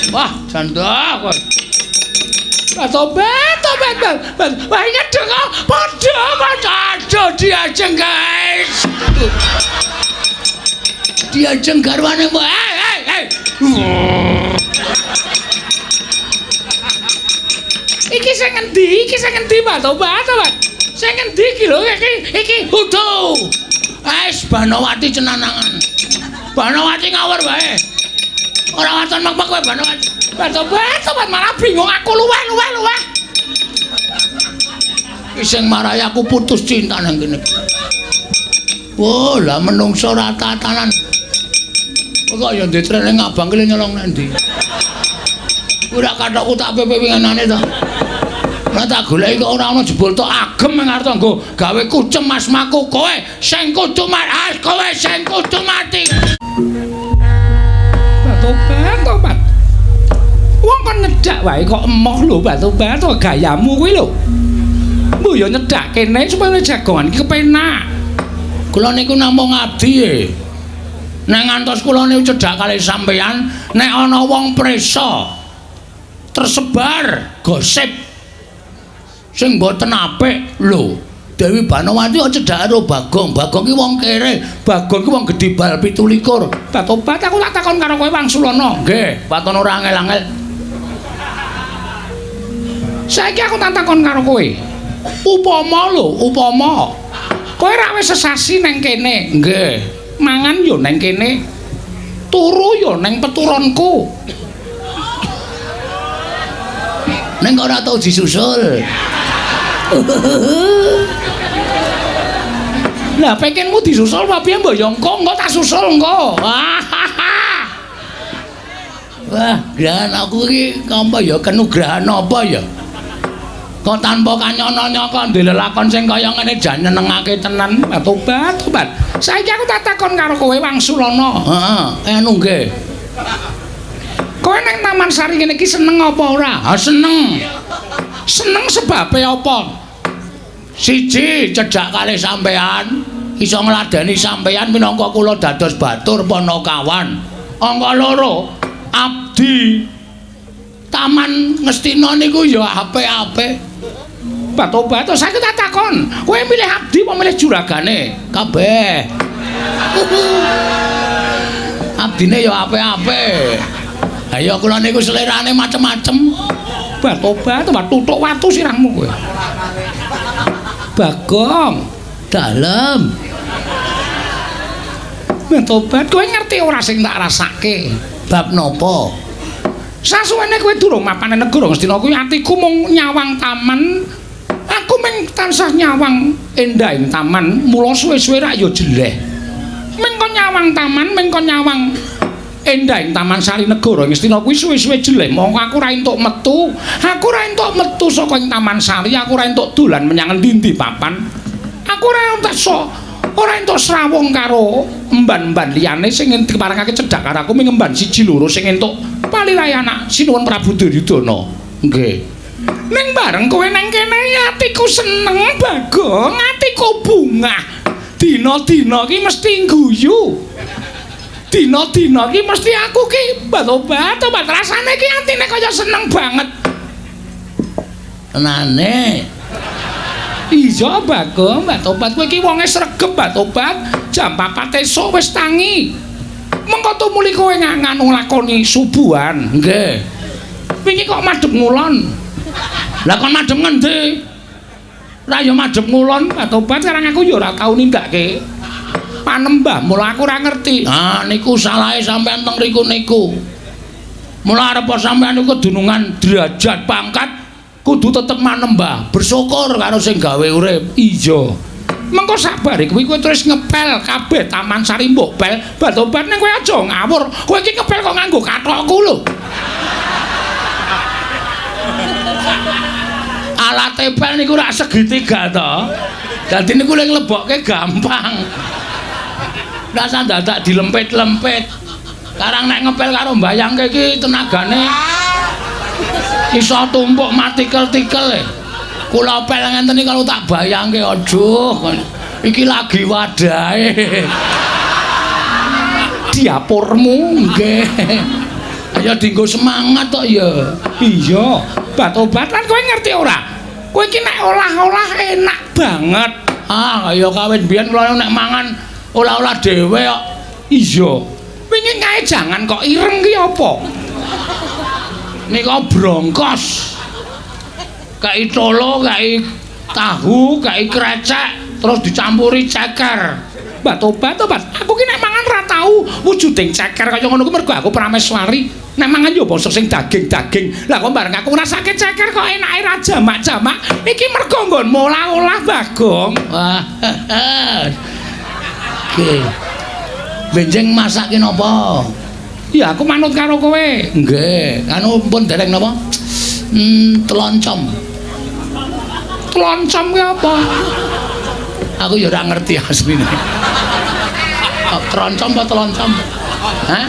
Wah, janda kowe. Tobat, tobat, tobat. Wah, inget kok. Padha, padha. Aduh, diajeng, guys. Diajeng garwane, hey, hey, hey. Iki sing ngendi? Iki sing ngendi, Pak? Tobat, tobat. Sing ngendi iki lho? Iki, iki utuh. Wis Banowati cenanangan. Banowati ngawur wae. Ora waton mek-mek kowe Banowati. Tobat, tobat malah bingung aku luweh, luweh, luweh. Iki sing marai aku putus cinta nang kene. Wah, lah menungso rata-ratanan. Kok ya ndek trene ngabang ki nyolong nang ndi? Ora kathokku tak pepe winginane to. Ora tak goleki kok ora ana jebul tok agem nang arep nggo gawe kucem asmaku kowe sing kudu mati, kowe sing kudu mati. Tobat, tobat. Wong kon nyedak wae kok emoh lho, Batobat, gayamu kuwi lho. Mbok ya nyedak kene supaya jagongan iki kepenak. Kula niku namung abdi e. Nek ngantos kula niku cedhak kalih sampeyan, nek ana wong prisa tersebar gosip sing mboten apik lho. Dewi Banowati kok cedhak karo Bagong. Bagong ki wong kere, Bagong ki wong gedhe bal 27. Tobat aku tak takon karo kowe Wangsulana. Nggih, waton ora angel-angel. Saiki aku tak takon karo kowe. Upama lho, upama kowe ra wis sesasi nang kene. Nggih. Mangan yo nang kene. Turu yo nang peturonku. Neng kok ora tau disusul. Lah pengenmu disusul apa piye mbok yo engko engko tak susul engko. Wah, grahan aku iki apa ya kenugrahan apa ya? Kok tanpa kanyana kok ndek lelakon sing kaya ngene jan nyenengake tenan. Tobat, tobat. Saiki aku tak takon karo kowe Wangsulana. Heeh, anu nggih. Kowe nang Taman Sari ngene iki seneng apa ora? Ha seneng. Seneng sebabe apa? Siji, cedhak kalih sampean, iso ngladeni sampean minangka kula dados batur panakawan. Angka loro, abdi Taman Ngastina niku ya apik-apik. Batobat, saiki tak takon, kowe milih abdi apa milih juragane? Kabeh. Abdine ya apik-apik. Ha ya kula niku selerane macem-macem. Batobat, tutuk watu sirahmu kowe. Bagong, dalem. Tobat, kowe ngerti ora sing tak rasake? Bab napa? Sasuwene kowe durung mapan negara Ngastina kuwi atiku mung nyawang taman. Aku mung tansah nyawang endahing taman, mula suwe-suwe rak ya jeleh. Mung kon nyawang taman, mung kon nyawang endahing Taman Sari Negara Ngastina kuwi suwe-suwe jeleh. Mongko aku ora entuk metu. Aku ora entuk metu saka ing Taman Sari, aku ora entuk dolan menyang endi-endi papan. Aku ora entuk ora entuk srawung karo emban-emban liyane sing diparengake cedhak karo aku mung emban siji loro sing entuk palirahe anak Sinuwun Prabu Duryudana. Nggih. Ning bareng kowe nang kene atiku seneng Bagong, atiku bungah. Dina-dina ki mesti ngguyu. Dina-dina ki mesti aku ki tobat, tobat rasane ki atine kaya seneng banget. Tenane. Iya Bagong, tobat kowe iki wonge sregep tobat. Jam 4 esuk wis tangi. Mengko tumuli kowe nganu lakoni subuhan. Nggih. Wingi kok madhep ngulon. Lah kon madhep ngendi? Lah ya madhep ngulon, tobat sekarang aku ya ora tau nindakake panembah, mula aku ora ngerti. Ah niku salahe sampean teng riku niku. Mula arep sampean niku kedunungan derajat pangkat kudu tetep manembah, bersyukur karo sing gawe urip. Iya. Mengko sabare kuwi kowe terus ngepel kabeh Taman Sari mbok pel, batobat ning kowe aja ngawur. Kowe iki ngepel kok nganggo kathokku lho. Alate pel niku rak segitiga to. Dadi niku lek nglebokke gampang. Rasa dadak dilempit-lempit. Karang nek ngepel karo mbayangke iki tenagane iso tumpuk matikel-tikel e. Kula pel ngenten iki kalau tak bayangke aduh iki lagi wadahe. Diapurmu nggih. Ya dienggo semangat tok ya. Iya, obat-obat lan kowe ngerti ora? Kowe iki nek olah-olah enak banget. Ah, ya kawit biyen kula nek mangan olah-olah dhewe kok. Iya. Wingi kae jangan kok ireng ki apa? Nika brongkos. Kai tolo, kai tahu, kai krecek, terus dicampuri ceker. Obat-obat, obat. Aku ki nek mangan ra tau wujuding ceker kaya ngono ku mergo aku prameswari. Nek mangan yo basa sing daging-daging. Lah kok bareng aku ngrasake ceker kok enake ra jamak-jamak. Iki mergo nggonmu olah-olah Bagong. Wah. Oke. Benjing masake napa? Ya aku manut karo kowe. Nggih. Anu pun dereng napa? Teloncom. Teloncom ki apa? Aku ya ora ngerti asline. Oh, troncom apa teloncom? Hah?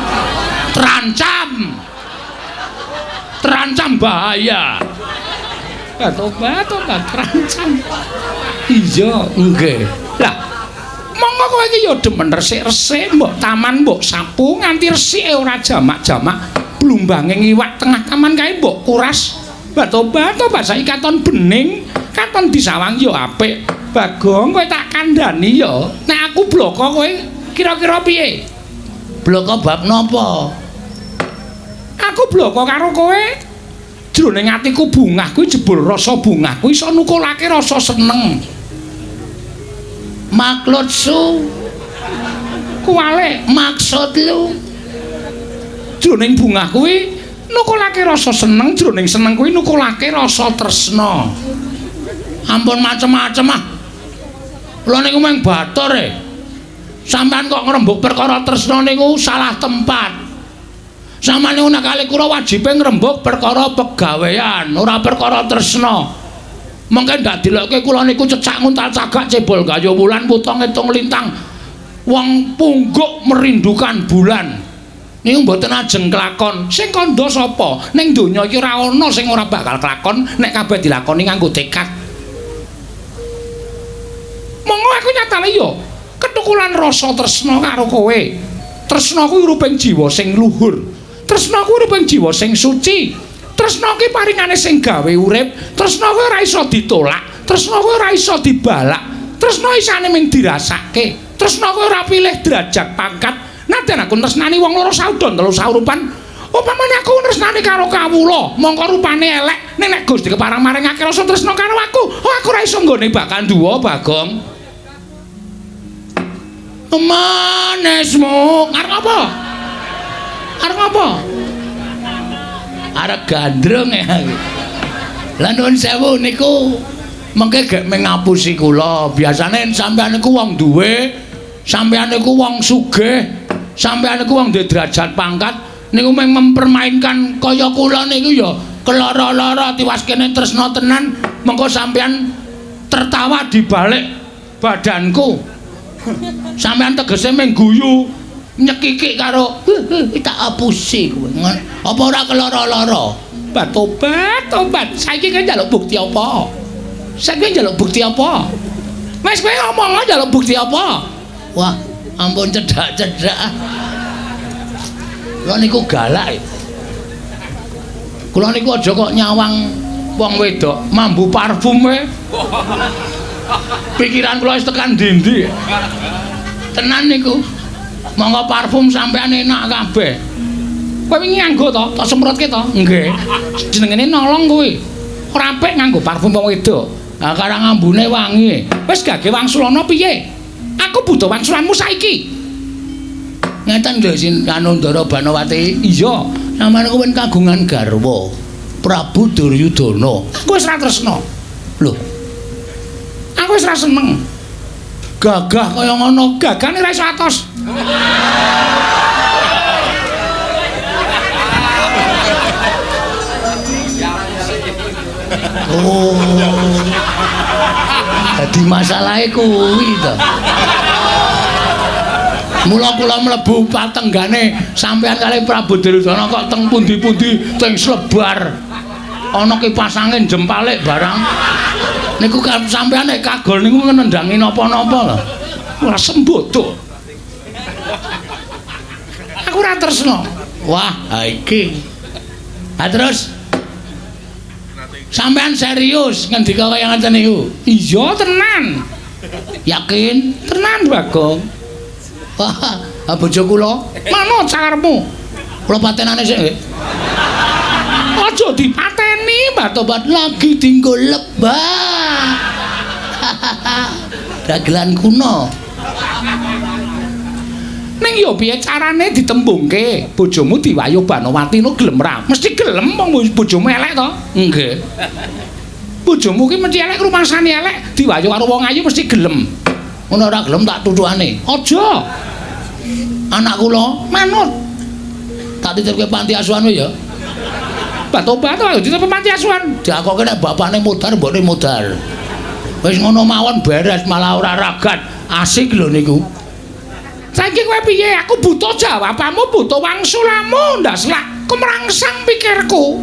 Terancam. Terancam bahaya. Tobat, tobat, terancam. Iya, nggih. Lah, monggo kowe iki ya demen resik-resik, mbok taman mbok sapu nganti resike ora jamak-jamak. Blumbange ngiwak tengah taman kae mbok kuras. Tobat, tobat saiki katon bening, katon disawang ya apik. Bagong kowe tak kandhani ya. Nek aku bloko kowe kira-kira piye? Bloko bab napa? Aku bloko karo kowe. Jroning atiku bungah kuwi jebul rasa bungah kuwi iso nukulake rasa seneng. Maksud su kuwale maksud lu. Jroning bungah kuwi nukulake rasa seneng, jroning seneng kuwi nukulake rasa tresna. Ampun macem-macem ah. Kula niku mung batur e. Sampeyan kok ngrembug perkara tresna niku salah tempat. Sampeyan niku nek kali kula wajibe ngrembug perkara pegawean, ora perkara tresna. Mengke ndak dilokke kula niku cecak nguntal cagak cebol gayo wulan wuta ngitung lintang. Wong pungguk merindukan bulan. Niku mboten ajeng kelakon. Sing kandha sapa? Ning donya iki ora ana sing ora bakal kelakon nek kabeh dilakoni nganggo tekad. Monggo aku nyatane ya ketukulan rasa tresna karo kowe. Tresna kuwi ruping jiwa sing luhur. Tresna kuwi ruping jiwa sing suci. Tresna kuwi paringane sing gawe urip. Tresna kuwi ora iso ditolak. Tresna kuwi ora iso dibalak. Tresna isane mung dirasake. Tresna kuwi ora pilih derajat pangkat. Nadyan aku tresnani wong loro saudon telu saurupan. Upamane aku tresnani karo kawula, mongko rupane elek, ning nek Gusti kepareng maringake rasa tresna karo aku, oh aku ora iso nggone bakal duwa, Bagong. Manesmu arep apa? Arep apa? Arep gandrung ya. Lah nuwun sewu niku mengke gek mengapusi kula. Biasane sampeyan niku wong duwe, sampeyan niku wong sugih, sampeyan niku wong duwe derajat pangkat niku mung mempermainkan kaya kula niku ya keloro-loro tiwas kene tresna tenan mengko sampeyan tertawa di balik badanku. Sampeyan tegese mung guyu nyekikik karo tak apusi kowe. Apa ora keloro-loro? Tobat, tobat. Saiki kowe njaluk bukti apa? Saiki njaluk bukti apa? Wis kowe ngomong njaluk bukti apa? Wah, ampun cedhak-cedhak. Kula niku galak. Kula niku aja kok nyawang wong wedok mambu parfum we. Pikiran kula wis tekan ndi-ndi. Tenan niku. Monggo parfum sampean enak kabeh. Kowe wingi nganggo to? Tak semprotke to? Nggih. Jenengene nolong kuwi. Ora apik nganggo parfum wong wedok. Lah karang ambune wangi. Wis gage wangsulana piye? Aku butuh wangsulanmu saiki. Ngeten lho sin anu Ndara Banowati. Iya, sampeyan kuwi kagungan garwa. Prabu Duryudana. Aku wis ra tresna. Lho. Aku wis ra seneng. Gagah kaya ngono, gagane ra iso atos. Oh. Dadi masalahe kuwi to. Mula kula mlebu patenggane sampean kalih Prabu Duryudana kok teng pundi-pundi teng slebar. Ana kipas angin jempalik barang. Niku sampean nek kagol niku nendhangi napa-napa lho. Ora sembodo. Aku ora tresna. Wah, ha iki. Ha terus sampean serius ngendika kaya ngaten niku? Iya tenan. Yakin? Tenan Bagong. Wah, ha bojo kula Manut sakarepmu. Kula patenane sik nggih. Aja dipateni, Mbah Tobat lagi dinggo lebah. Dagelan kuno. Ning yo piye carane ditembungke? Bojomu diwayuh Banowati no gelem ra? Mesti gelem wong bojomu elek to? Nggih. Bojomu ki mesti elek, rumangsane elek, diwayuh karo wong ayu mesti gelem. Ngono ora gelem tak tutuhane. Aja. Anak kula manut. Tak titipke panti asuhan ya. Tobat ayo dititipke panti asuhan. Diakoke nek bapakne mudhar mbokne mudhar. Wis ngono mawon beres malah ora ragat. Asik lho niku. Saiki kowe piye? Aku butuh jawabanmu, butuh wangsulamu, ndak selak kemrangsang pikirku.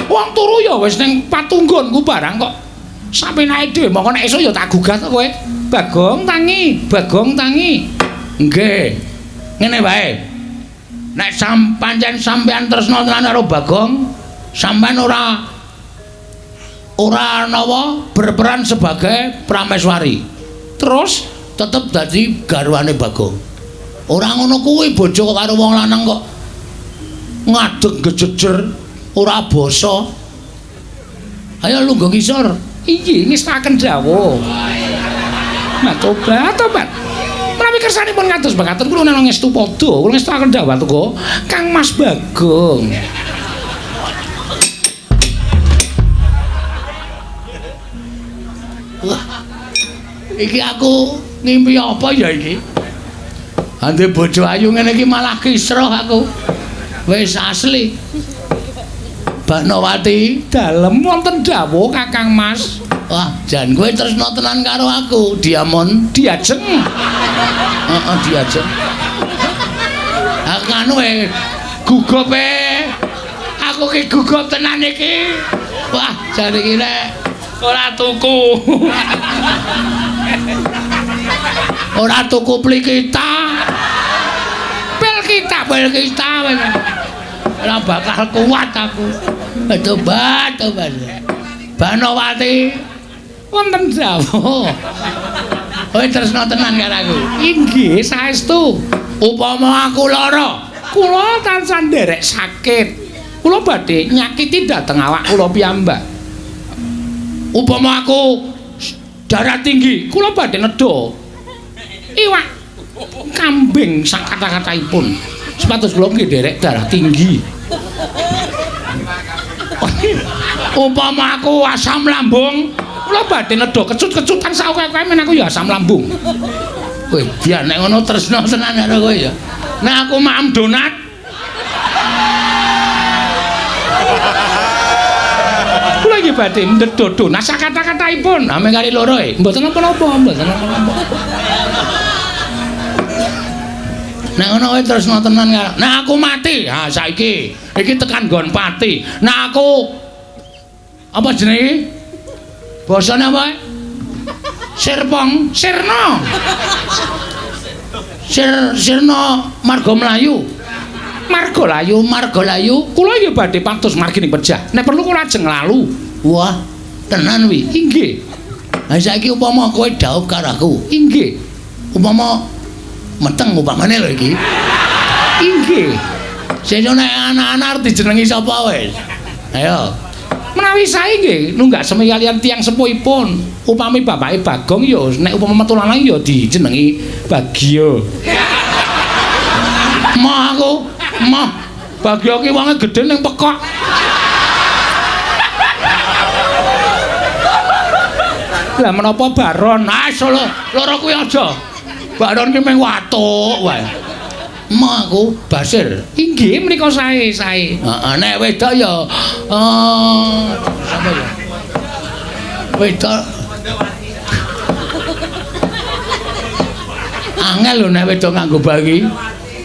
Wong turu ya wis ning patunggonku barang kok. Sapenake dhewe mongko nek esuk ya tak gugat kowe. Bagong tangi, Bagong tangi. Nggih. Ngene wae. Nek pancen sampean tresna tenan karo Bagong, sampean ora nawa berperan sebagai prameswari. Terus tetep dadi garwane Bagong. Ora ngono kuwi bojo kok karo wong lanang kok ngadeg gejejer ora basa. Ayo lungguh ngisor. Inggih ngestaken dawuh. Nah, tobat, tobat. Menawi kersanipun kados mekaten kula ngestu padha, kula ngestaken dawuh tuka Kang Mas Bagong. Wah. Iki aku ngimpi apa ya iki? Ande bojo ayu ngene iki malah kisruh aku. Wis asli. Banowati dalem wonten dawuh Kakang Mas. Wah, jan kowe tresna tenan karo aku, Diamond diajeng. Heeh, diajeng. Aku anu gugup e. Aku ki gugup tenan iki. Wah, jan iki nek ora tuku. Ora tuku pli kita. Pil kita, pil kita. Ora bakal kuat aku. Tobat, tobat. Banowati wonten dawuh. Kowe tresna tenan karo aku. Inggih, saestu. Upama aku lara, kula tansah nderek sakit. Kula badhe nyakiti dhateng awak kula piyambak. Upama aku darah tinggi, kula badhe nedha iwak kambing sak kata-kataipun. Sepatus kula nggih nderek darah tinggi. Upama aku asam lambung, kula badhe nedha kecut-kecutan sak akeh-akeh men aku ya asam lambung. Kowe biar nek ngono tresna tenan karo kowe ya. Nek aku maem donat, kula nggih badhe nedha donat sak kata-kataipun. Ame kali loro e. Mboten napa-napa, mboten napa-napa. Nek ngono kowe tresna tenan karo. Nek aku mati, ha saiki iki tekan nggon pati. Nek aku apa jenenge? Basane apa? Sirpong, sirna. Sirna marga mlayu. Marga layu, marga layu. Kula nggih badhe pados margi ning pejah. Nek perlu kula ajeng lalu. Wah, tenan wi. Inggih. Ha saiki upama kowe dhaup karo aku. Inggih. Upama meteng upamane lho iki. Inggih. Sesuk nek anak-anak arep dijenengi sapa wis? Ayo. Menawi sae nggih nunggak semi kaliyan tiyang sepuhipun. Upami bapake Bagong ya nek upama metu lanang ya dijenengi Bagio. Moh aku, moh. Bagio ki wonge gedhe ning pekok. Lah menapa Baron? Ah lho, loro kuwi aja. Baron ki mung watuk wae. Moh aku Basir. Inggih menika sae, sae. Heeh, nek wedok ya sapa ya? Wedok angel lho nek wedok nganggo bagi.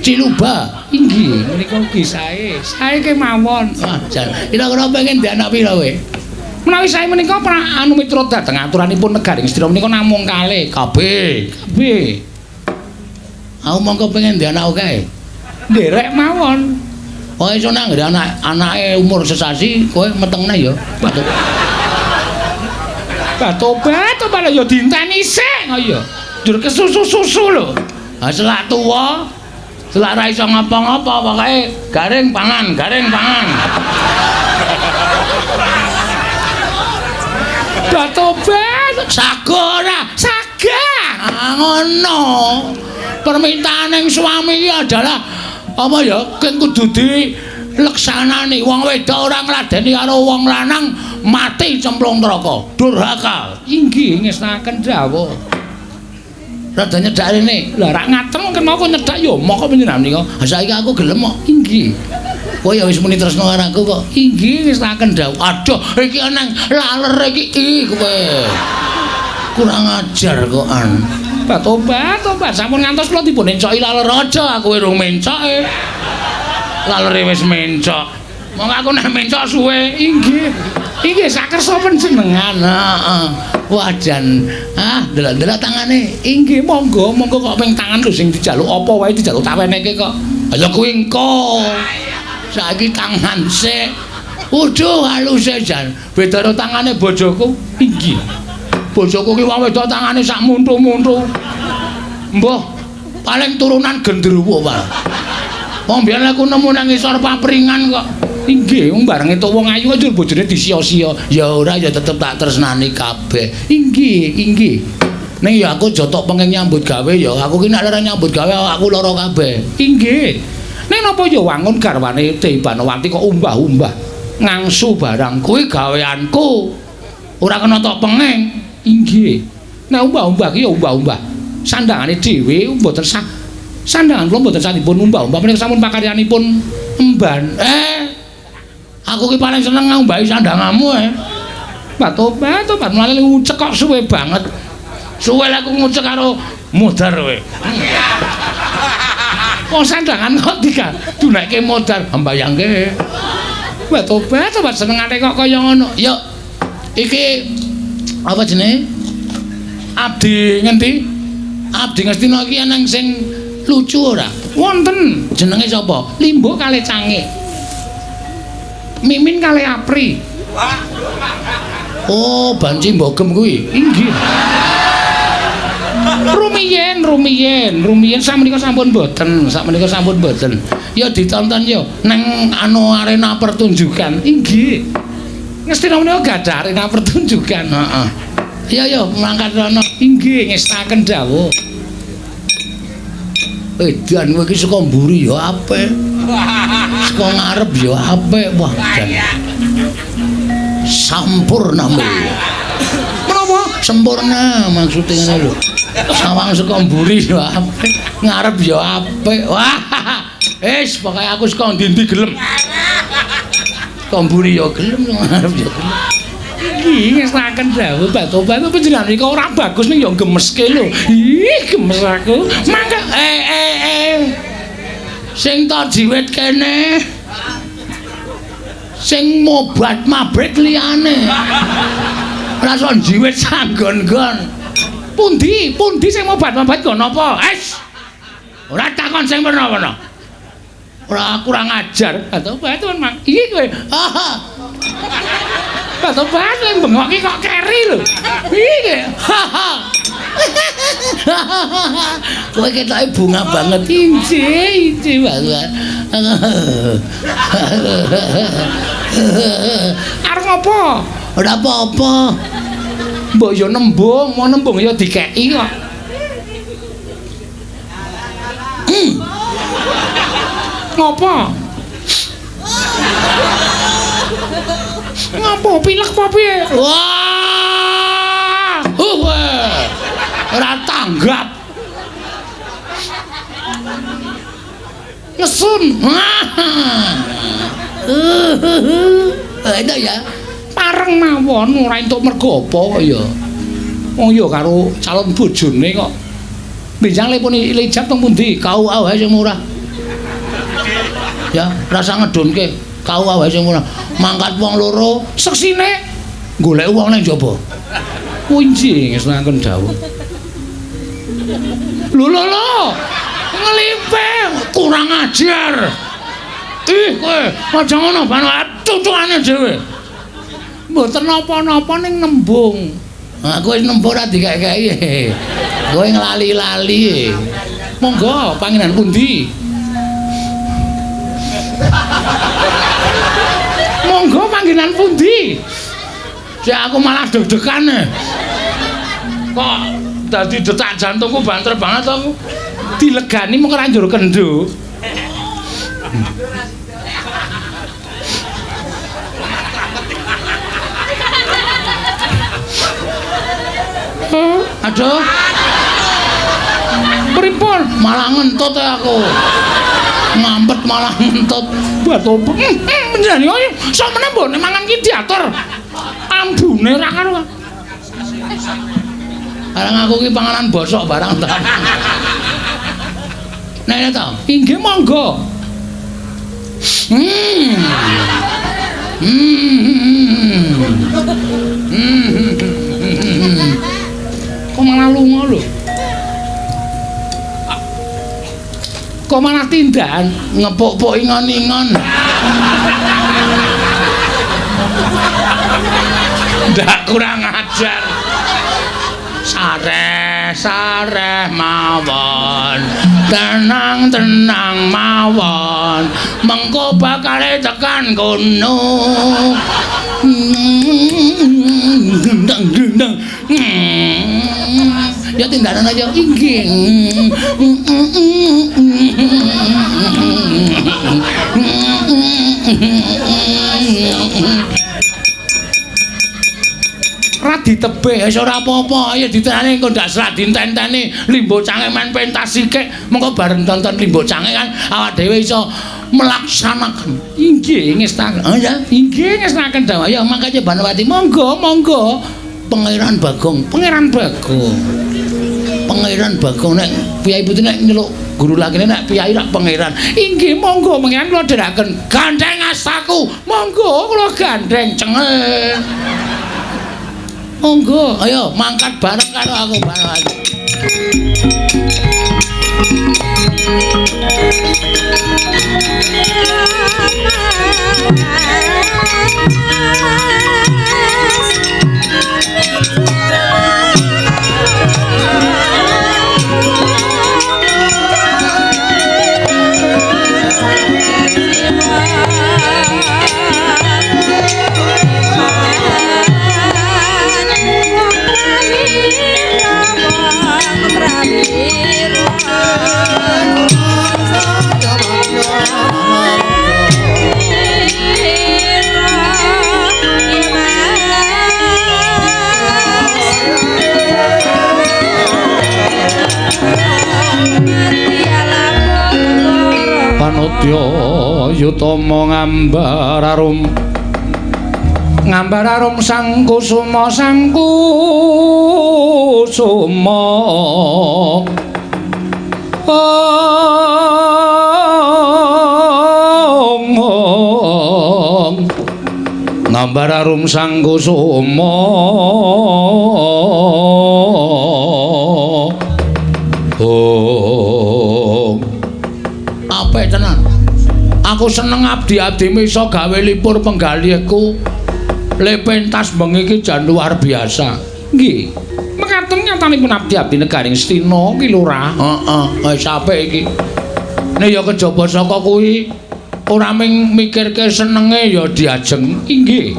Ciluba. Inggih menika ugi sae. Sae kemawon. Wah, jan. Kira-kira pengen ndek anak pira kowe? Menawi sae menika anu miturut dhateng aturanipun negari Ngastina menika namung kalih KB. KB. Aku mongko pengen ndek anak akeh. Nderek mawon. Pokoke iso nang anggere anake umur sesasi kowe metengne ya. Batuk. Tobat tobat ya dienteni sik kok ya. Njur kesusu-susu lho. Ha selak tuwa, selak ra iso ngapa-ngapa pokoke garing pangan, garing pangan. Tobat saga ora? Saga. Ah ngono. Permintaan yang suami adalah apa ya? Keng kudu dileksanani. Wong wedok ora ngladeni karo wong lanang mati cemplung neraka. Durhaka. Inggih ngestakaken dawuh. Rada nyedak rene. Lah rak ngaten kena kok nyedak ya moko panjenengan nika. Ha saiki aku gelem kok. Inggih. Kowe ya wis muni tresno karo aku kok. Inggih ngestakaken dawuh. Aduh, iki nang laler iki ih kowe. Kurang ajar kok an. Tobat, tobat sampun ngantos kula dipun encoki laler aja aku urung mencoke. Lalere wis mencok. Monggo aku nek mencok suwe. Inggih. Inggih sakersa panjenengan. Heeh. Wah jan. Ah, delok-delok tangane. Inggih monggo, monggo kok ping tangan lho sing dijaluk apa wae dijaluk tak wenehke kok. Ya kuwi engko. Saiki tangan sik. Waduh haluse jan. Beda karo tangane bojoku. Inggih. Bojoku ki wong wedok tangane sak muntu-muntu. Mbah, paling turunan gendruwo, Pak. Wong biyen aku nemu nang ngisor papringan kok. Inggih, wong bareng entuk wong ayu njur bojone disia-sia. Ya ora ya tetep tak tresnani kabeh. Inggih, inggih. Ning ya aku aja tok pengen nyambut gawe ya. Aku ki nek ora nyambut gawe aku lara kabeh. Inggih. Ning napa ya wangun garwane Dewi Banowati kok umbah-umbah ngangsu barang kuwi gaweanku. Ora kena tok penging. Inggih. Nek umbah-umbah ki ya umbah-umbah. Sandangane dhewe mboten sah. Sandangan kula mboten sah dipun umbah-umbah menika sampun pakaryanipun emban. Aku ki paling seneng ngumbahi sandanganmu eh. Tobat, tobat mulane ngucek kok suwe banget. Suwe lek aku ngucek karo modar kowe. Wong sandangan kok digadunekke modar, mbayangke. Tobat, tobat senengane kok kaya ngono. Yuk. Iki apa jenenge? Abdi ngendi? Abdi Ngastina iki eneng sing lucu ora? Wonten. Jenenge sapa? Limbo kalih Cangik. Mimin kalih Apri. Oh, banci mbogem kuwi. Inggih. Rumiyin, rumiyin, rumiyin sakmenika sampun boten, sakmenika sampun boten. Ya ditonton ya nang anu arena pertunjukan. Inggih. Ngastina menika gadah arena pertunjukan. Heeh. Iya ya, mangkat rono. Inggih, ngestaken dawuh. Edan kowe iki saka mburi ya apik. Saka ngarep ya apik. Wah, jan. Sampurna. Menapa? Sempurna maksude ngene lho. Sawang saka mburi ya apik, ngarep ya apik. Wah. Wis, pokoke aku saka ndi-ndi gelem. Saka mburi ya gelem, ngarep ya gelem. Iki ngestaken dawuh Batobat panjenengan nika ora bagus ning ya gemeske lho. Ih, gemes aku. Mangga Sing to jiwit kene. Sing mobat mabrik liyane. Ora iso jiwit sanggon-gon. Pundi? Pundi sing mobat-mabat nggo napa? Es. Ora takon sing werna-werna. Ora kurang ajar. Batobat Mang. Iki kowe. Batobat kowe bengok iki kok keri lho. Iki. Kowe ketoke bunga banget. Injih, injih banget. Arep ngopo? Ora apa-apa. Mbok ya nembung, mau nembung ya dikeki kok. Ngopo? Ngopo pilek apa piye? Wah! Ora tanggap. Ngesun. Enak ya. Pareng mawon ora entuk mergo apa kok ya. Wong ya karo calon bojone kok. Benjang lepone lijab teng pundi? KUA wae sing murah. Ya, rasa ngedonke KUA wae sing murah. Mangkat wong loro, seksine golek wong nang jaba. Kunci ngesungaken dawuh. Lho lho lho. Ngelimping, kurang ajar. Ih, kowe aja ngono, Banowati cucukane dhewe. Mboten napa-napa ning nembung. Aku wis nembung ora dikek-keki. Kowe nglali-lali. Monggo pangenan pundi? Monggo panggenan pundi? Sik aku malah deg-degan. Kok dadi detak jantungku banter banget aku. Dilegani mung ora njur kendho. Aduh. Pripun? Malah ngentut aku. Ngampet malah ngentut. Buat opo? Panjenengan iki sok meneh mbok nek mangan ki diatur. Ambune ra karuan. Barang aku ki panganan bosok barang ta. Nek to? Inggih monggo. Kok malah lunga lho? Kok malah tindakan ngepuk-puk ingon-ingon. Ndak kurang ajar. Sareh sareh mawon, tenang tenang mawon, mengko bakale tekan kono. Ya tindakan aja inggih. Ra ditebih wis ora apa-apa, ayo ditenani engko ndak serat dintenteni Limbo Cange main pentas sithik, mengko bareng tonton Limbo Cange kan awak dhewe iso melaksanakan. Inggih ngestaken. Oh ya, inggih ngestaken dawuh. Ya mangkane Banowati monggo monggo. Pangeran Bagong, Pangeran Bagong. Pangeran Bagong nek piyai putri nek nyeluk guru lakine nek piyai rak pangeran. Inggih monggo pangeran kula dherekaken. Gandeng astaku. Monggo kula gandeng cengel. Monggo, ayo mangkat bareng karo aku Banowati. Panudya yutama ngambar arum, ngambar arum sang kusuma sang kusuma. Ong ngambar arum sang kusuma. Oh, apik tenan. Aku seneng abdi-abdimu iso gawe lipur penggalihku. Le pentas bengi iki jan luar biasa. Nggih. Mekaten nyatanipun abdi-abdi negaring Stina ki Lurah. Heeh, wis apik iki. Nek ya kejaba saka kuwi ora ming mikirke senenge ya diajeng. Inggih.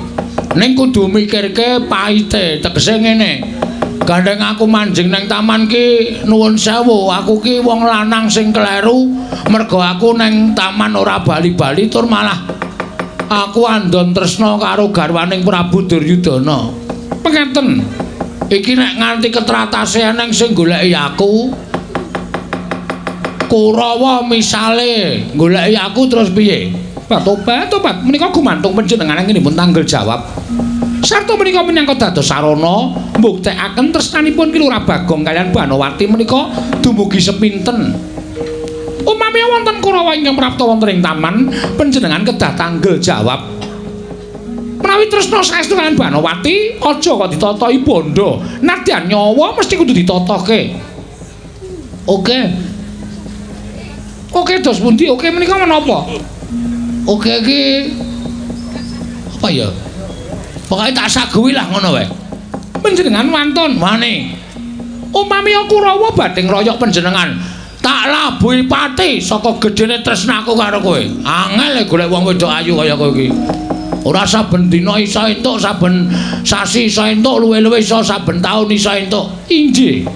Ning kudu mikirke paite, tegese ngene. Gandeng aku manjing nang taman ki nuwun sewu, aku ki wong lanang sing kleru mergo aku nang taman ora bali-bali tur malah aku andon tresna karo garwaning Prabu Duryudana. Pengeten. Iki nek nganti ketratase eneng sing goleki aku, Kurawa misale goleki aku terus piye? Tobat, tobat menika gumantung panjenengan nginipun tanggel jawab. Sarta menika minangka dados sarana mbuktekaken tresnanipun Ki Lurah Bagong kaliyan Banowati menika dumugi sepinten. Upami wonten Kurawa ingkang prapta wonten ing taman, panjenengan kedah tanggel jawab. Menawi tresna saestu kaliyan Banowati, aja kok ditatahi bondo. Nadyan nyawa mesti kudu ditatoke. Oke. Oke dos pundi? Oke menika menapa? Oke iki apa ya? Pokoke tak saguhi lah ngono wae. Panjenengan wantun wani. Upami Kurawa badhe ngroyok panjenengan, tak labuhi pati saka gedene tresnaku karo kowe. Angel golek wong wedok ayu kaya kowe iki. Ora saben dina iso entuk, saben sasi iso entuk, luwe-luwe iso saben taun iso entuk. Inggih.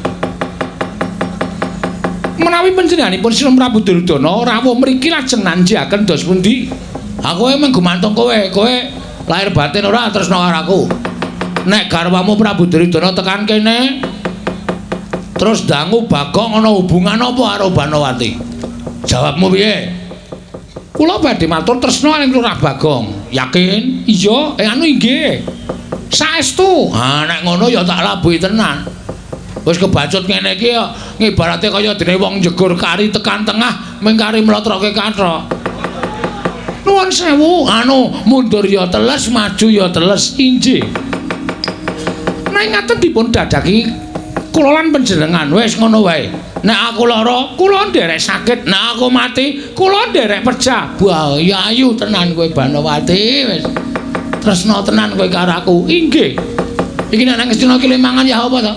Menawi panjenenganipun Sri Prabu Duryudana rawuh mriki lajeng nanjiaken dos pundi? Aku emang gumantung kowe, kowe lahir batin ora tresna karo aku. Nek garwamu Prabu Duryudana tekan kene terus dangu Bagong ana hubungan apa karo Banowati? Jawabmu piye? Kula badhe matur tresna ing Lurah Bagong. Yakin? Iya, anu inggih. Saestu. Ha nek ngono ya tak labuhi tenan. Wis kebacut ngene iki ya ngibarate kaya dene wong njegur kari tekan tengah ming kari mlotroke kathok. Nuwun sewu, anu mundur ya teles, maju ya teles. Inggih. Nek ngaten dipun dadaki kula lan panjenengan wis ngono wae. Nek aku lara, kula nderek sakit. Nek aku mati, kula nderek pejah. Wah, ya ayu tenan kowe Banowati wis. Tresna tenan kowe karo aku. Inggih. Iki nek nang Ngastina iki le mangan ya apa to?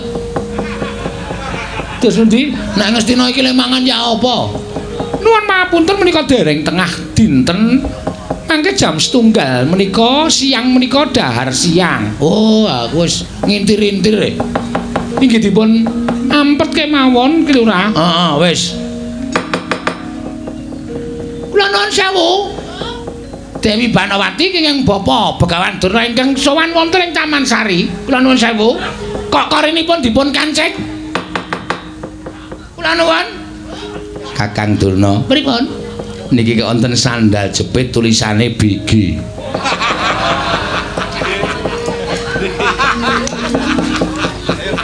Terus pundi? Nek Ngastina iki le mangan ya apa? Nuwun mapunten menika dereng tengah dinten. Mangke jam 1:30 menika siang menika dahar siang. Oh, aku wis ngintir-intir. Inggih dipun ampet kemawon ki Lurah. Heeh, wis. Kula nuwun sewu. Dewi Banowati kenging bapa Begawan Durna ingkang sowan wonten ing Taman Sari. Kula nuwun sewu. Kok korinipun dipun kancik? Kula nuwun. Kakang Durna, pripun? Niki wonten sandal jepit tulisane BG.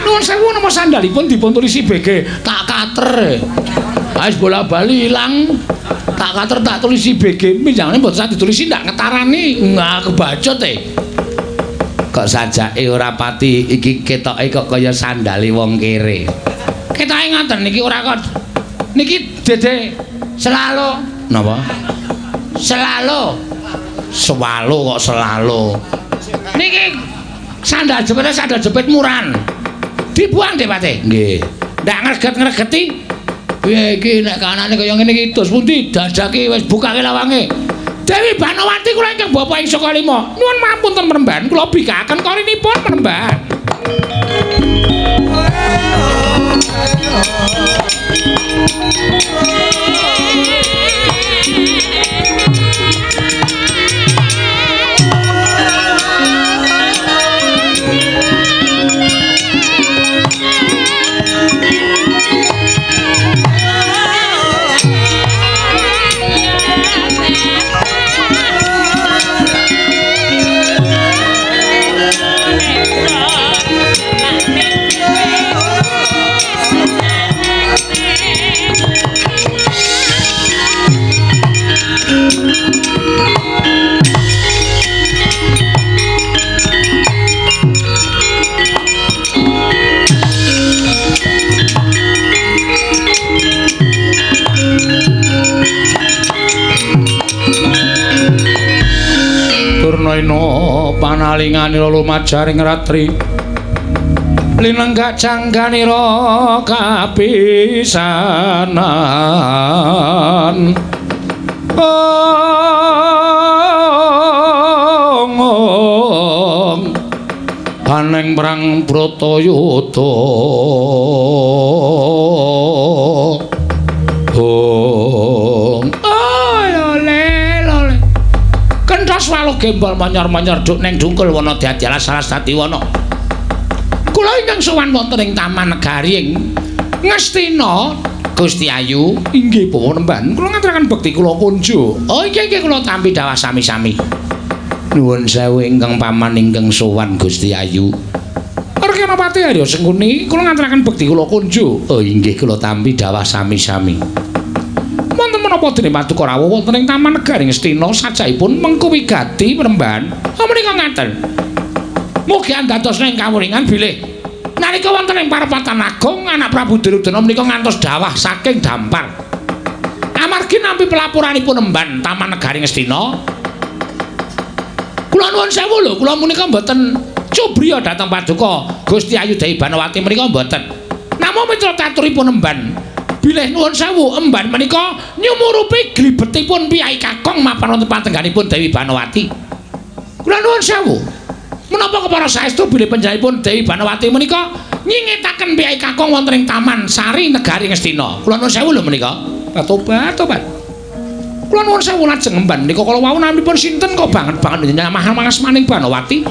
Nuwun sewu napa sandalipun dipun tulisi BG? Tak kater. Wis bola-bali ilang. Tak kater tak tulisi BG. Minjangane mboten sah ditulisi ndak ngetarani. Enggak kebacut e. Kok sajake ora pati iki ketoke kok kaya sandale wong kere. Ketoke ngoten niki ora kok. Niki dede selalu. Napa? Selalu. Sewalo kok selalu. Niki sandal jepite sandal jepit muran. Dibuang deh Pate. Nggih. Ndak ngreget-ngregeti. Piye iki nek kanane kaya ngene iki dos pundi? Dadake wis bukake lawange. Dewi Banowati kula ingkang bapa ing Saka Lima. Nuwun mapunten Premban, kula bikakaken korinipun Premban. Durnaina panalinganira lumajaring ratri linenggak cangganira kapisanan. Ong aneng perang Bratayuda. Ong oleh oleh kenthas waluh gembol manyor-manyor duk neng dungkul wana dadi alas alas dadi wana. Kula ingkang sowan wonten ing Taman Negari ing Ngastina Gusti Ayu. Inggih Bapak Nemban, kula ngaturaken bekti kula kunjuk. Oh inggih inggih kula tampi dawah sami-sami. Nuwun sewu ingkang paman ingkang sowan Gusti Ayu. Rekanapati Arya Sengkuni, kula ngaturaken bekti kula kunjuk. Oh inggih kula tampi dawah sami-sami. Wonten menapa dene paduka rawuh wonten ing Taman Negari Ngastina sajaipun mengku wigati Premban. Oh menika ngaten. Mugi andados ing kawuningan bilih nalika wonten ing parepatan agung anak Prabu Duryudana menika ngantos dawah saking dampar. Amargi nampi pelaporanipun emban Taman Negari Ngastina. Kula nuwun sewu lho, kula menika mboten cubriya dhateng paduka Gusti Ayu Dewi Banowati menika mboten. Namung mitra caturipun emban bilih nuwun sewu emban menika nyumurupi glibetipun piyai kakung mapan wonten patengganipun Dewi Banowati. Kula nuwun sewu. Menapa kepara saestu bilih panjenenganipun Dewi Banowati menika nyingetaken piyai kakung wonten ing Taman Sari Negari Ngastina. Kula nuwun sewu lho menika. Tobat, tobat. Kula nuwun sewu lajeng emban menika kala wau naminipun sinten kok banget-banget nyamah mangasmaning Banowati.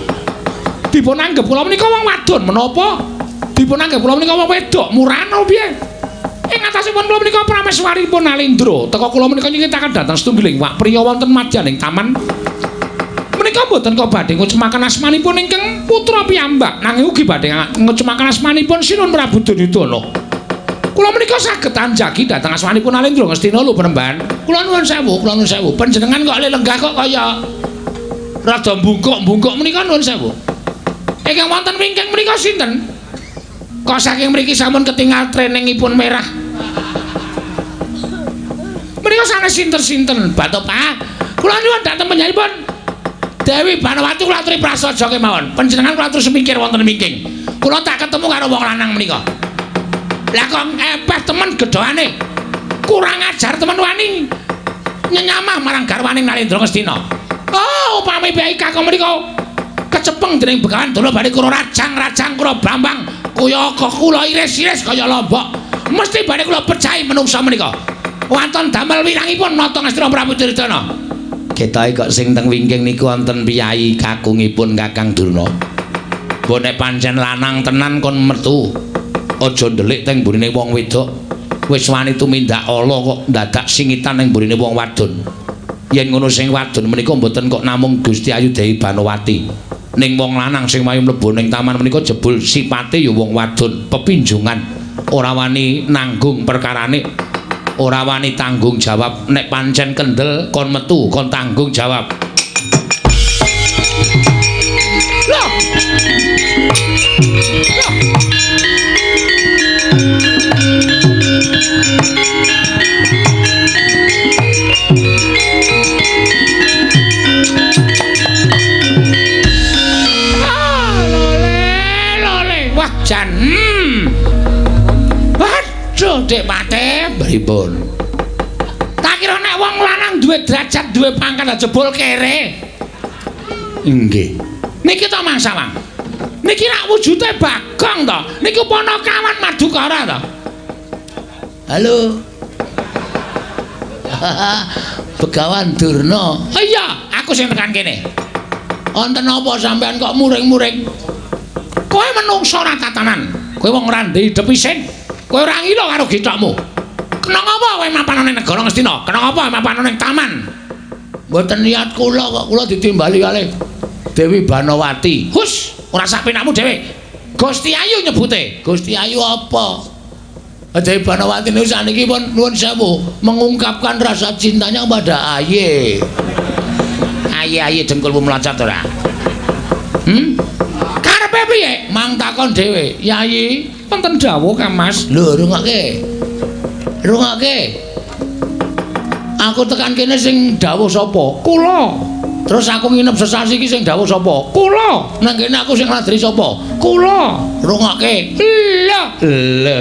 Dipun anggep kula menika wong wadon menapa? Dipun anggep kula menika wong wedok murano piye? Ing atasipun kula menika prameswaripun Nalindra. Teka kula menika nyingetaken dhateng setunggiling wak priya wonten madyaning taman. Menika mboten kok badhe ngucemaken asmanipun ingkang putra piyambak, nanging ugi badhe ngucemaken asmanipun Sinun Prabu Duryudana. Kula menika saged anjagi dhateng asmanipun Nalindra Ngastina lho Penemban. Kula nuwun sewu, kula nuwun sewu. Panjenengan kok lenggah kok kaya rada mbungkuk-mbungkuk menika nuwun sewu. Ingkang wonten wingking menika sinten? Kok saking mriki sampun ketingal treningipun merah. Menika sanes sinten-sinten, Batopah. Kula nyuwun dhateng panjenenganipun Dewi Banowati kula aturi prasaja kemawon. Panjenengan kula atur semikir wonten wingking. Kula tak ketemu karo wong lanang menika. Lah kok epeh temen gedhoane. Kurang ajar temen wani nyenyamah marang garwaning Nalindra Ngastina. Oh, upami piyai kakung menika kecepeng dening Begawan Durna badhe kula rajang-rajang kula brambang kaya kula iris-iris kaya lombok. Mesti badhe kula pecahi menungsa menika. Wonten damel wirangipun nata Ngastina Prabu Duryudana. Ketoke kok sing teng wingking niku wonten piyai kakungipun Kakang Durna. Mbok nek pancen lanang tenan kon metu. Aja ndelik teng mburine wong wedok. Wis wani tumindak ala kok ndadak singitan ning mburine wong wadon. Yen ngono sing wadon menika mboten kok namung Gusti Ayu Dewi Banowati. Ning wong lanang sing wayu mlebu ning taman menika jebul sipate ya wong wadon, pepinjungan, ora wani nanggung perkarane, ora wani tanggung jawab. Nek pancen kendel kon metu, kon tanggung jawab. Loh. Loh. Wah jan. Waduh, Dik Pate, pripun? Tak kira nek wong lanang duwe derajat, duwe pangkat jebul kere. Nggih. Niki to Mang Sawang. Niki rak wujude Bagong to. Niku ponokawan Madukara to. Halo. Begawan Durna. Oh iya, aku sing tekan kene. Wonten apa sampean kok muring-muring? Kowe menungsa ora tatanan. Kowe wong ora ndek isin. Kowe ora ngila karo githokmu. Kena ngapa kowe mapan ning negara Ngastina? Kena ngapa mapan ning taman? Mboten niat kula kok, kula ditimbali kalih Dewi Banowati. Hus, ora sak penakmu dhewe. Gusti Ayu nyebute. Gusti Ayu apa? Dewi Banowati niku saniki pun nuwun sewu mengungkapkan rasa cintanya kepada Aye. Aye-aye dengkulmu mlocot ora? Karepe piye? Mang takon dhewe. Yayi, wonten dawuh Kang Mas. Lho, rungokke. Rungokke. Aku tekan kene sing dawuh sapa? Kula. Terus aku nginep sesasi iki sing dawuh sapa? Kula. Nang kene aku sing ngladri sapa? Kula. Rungokke. Lho. Lho.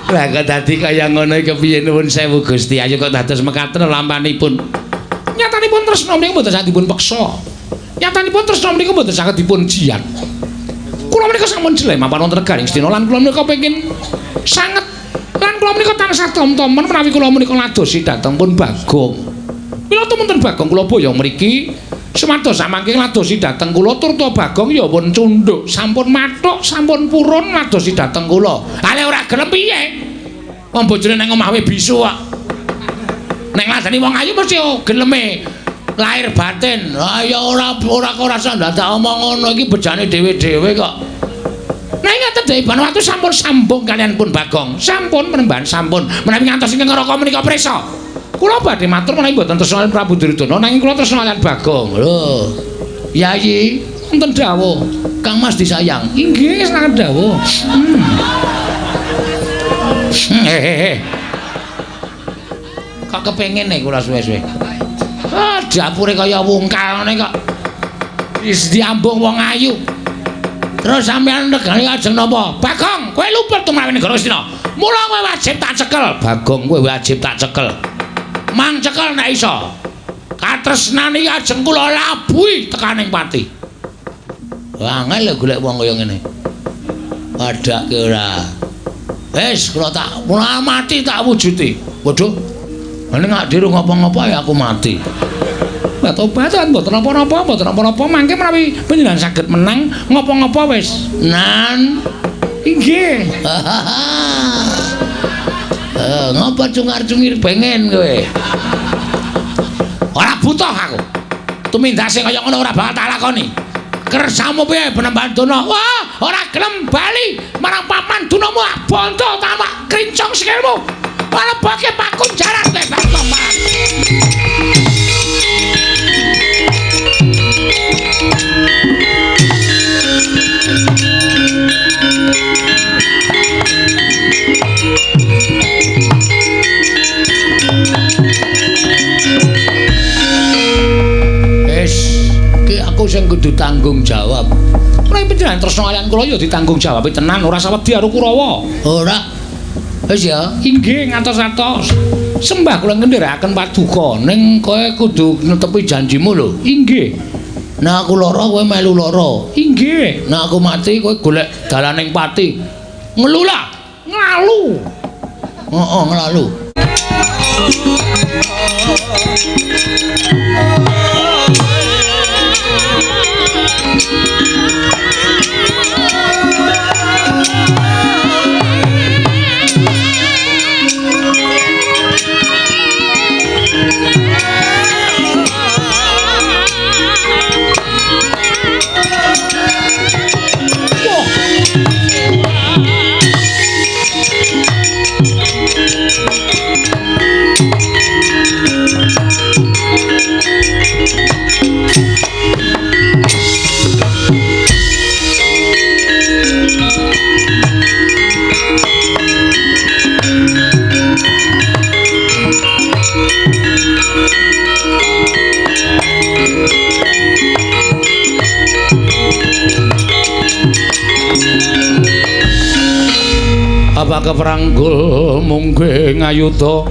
Lah kok dadi kaya ngono iki kepiye nuwun sewu Gusti Ayu kok dados mekaten lampanipun. Nyatanipun tresna menika mboten saged dipun peksa. Nyatanipun tresna menika mboten saged dipun jiat. Kula menika sampun jeleh mapan wonten negari Ngastina lan kula menika pengin sanget lan kula menika tansah tom-tomen menawi kula menika ladosi dhateng pun Bagong. Mila tumunten Bagong kula boyong mriki sumados samangke ladosi dhateng kula turta Bagong ya pun cundhuk, sampun mathuk, sampun purun ladosi dhateng kula. Ale ora gelem piye? Wong bojone nang omah wae bisu kok. Nek ngladeni wong ayu mesti geleme lahir batin. Ah ya ora ora ora ndadak omong ngono iki bejane dhewe-dhewe kok. Nah ngaten Dewi Banowati sampun sambung kalian pun Bagong. Sampun penemban sampun. Menawi ngantos ingkang neraka menika prisa. Kula badhe matur menawi mboten tresna Prabu Duryudana nanging kula tresna kalian Bagong. Lho. Yayi, wonten dawuh. Kang Mas disayang. Inggih, senang dawuh. Hehehe. Kok kepengin nek kula suwe-suwe. Ah, dapure kaya wungkal ngene kok. Wis diambung wong ayu. Terus sampeyan regane ajeng napa? Bagong, kowe luput tumrap negara Ngastina. Mula kowe wajib tak cekel. Bagong, kowe wajib tak cekel. Mang cekel nek iso. Katresnan iki ajeng kula labuhi tekaning pati. Angel lho golek wong kaya ngene. Padake ora. Wis kula tak mula mati tak wujuti. Waduh. Nek gak diru ngopo-ngopo ya aku mati. Obat-obatan mboten napa-napa, mboten napa-napa mangke menawi panjenengan saged menang ngopo-ngopo wis. Nan inggih. Ngopo cungar-cungir pengen kowe? Ora butuh aku. Tumindak sing kaya ngono ora bakal tak lakoni. Kersamu piye Penemban Durna? Wah, ora gelem bali marang paman dunamu bondo tamak krincong sikilmu. Malebake pakunjaran kowe Bagong. Wis, ki aku sing kudu tanggung jawab. Nek panjenengan tresna kaliyan kula ya ditanggung jawab tenan, ora usah wedi karo Kurawa. Ora. Wis ya. Inggih, ngantos-atos. Sembah kula ngendherekaken paduka. Ning kowe kudu netepi janjimu lho. Inggih. Nek aku lara kowe melu lara. Inggih. Nek aku mati kowe golek dalaning pati. Ngelula, nglalu. Heeh, nglalu. Apa keperanggul mungge ngayuda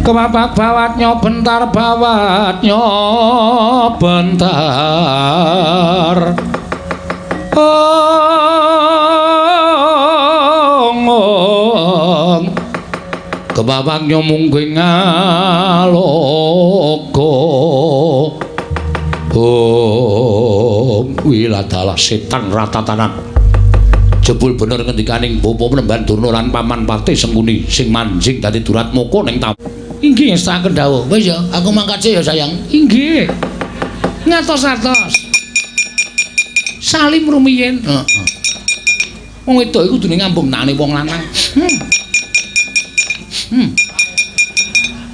kepapak bawatnya bentar bawatnya bentar ong kepapaknya mungge ngaloka ong wiladalah setan ratatanan. Jebul bener ngendikaning Bapa Penemban Durna lan Paman Patih Sengkuni sing manjing dadi Duratmaka ning taman. Inggih ngestakaken dawuh. Wis ya, aku mangkat sih ya sayang. Inggih. Ngatos-atos. Salim rumiyin. Heeh. Wong wedok iku kudune ngambung tangane wong lanang.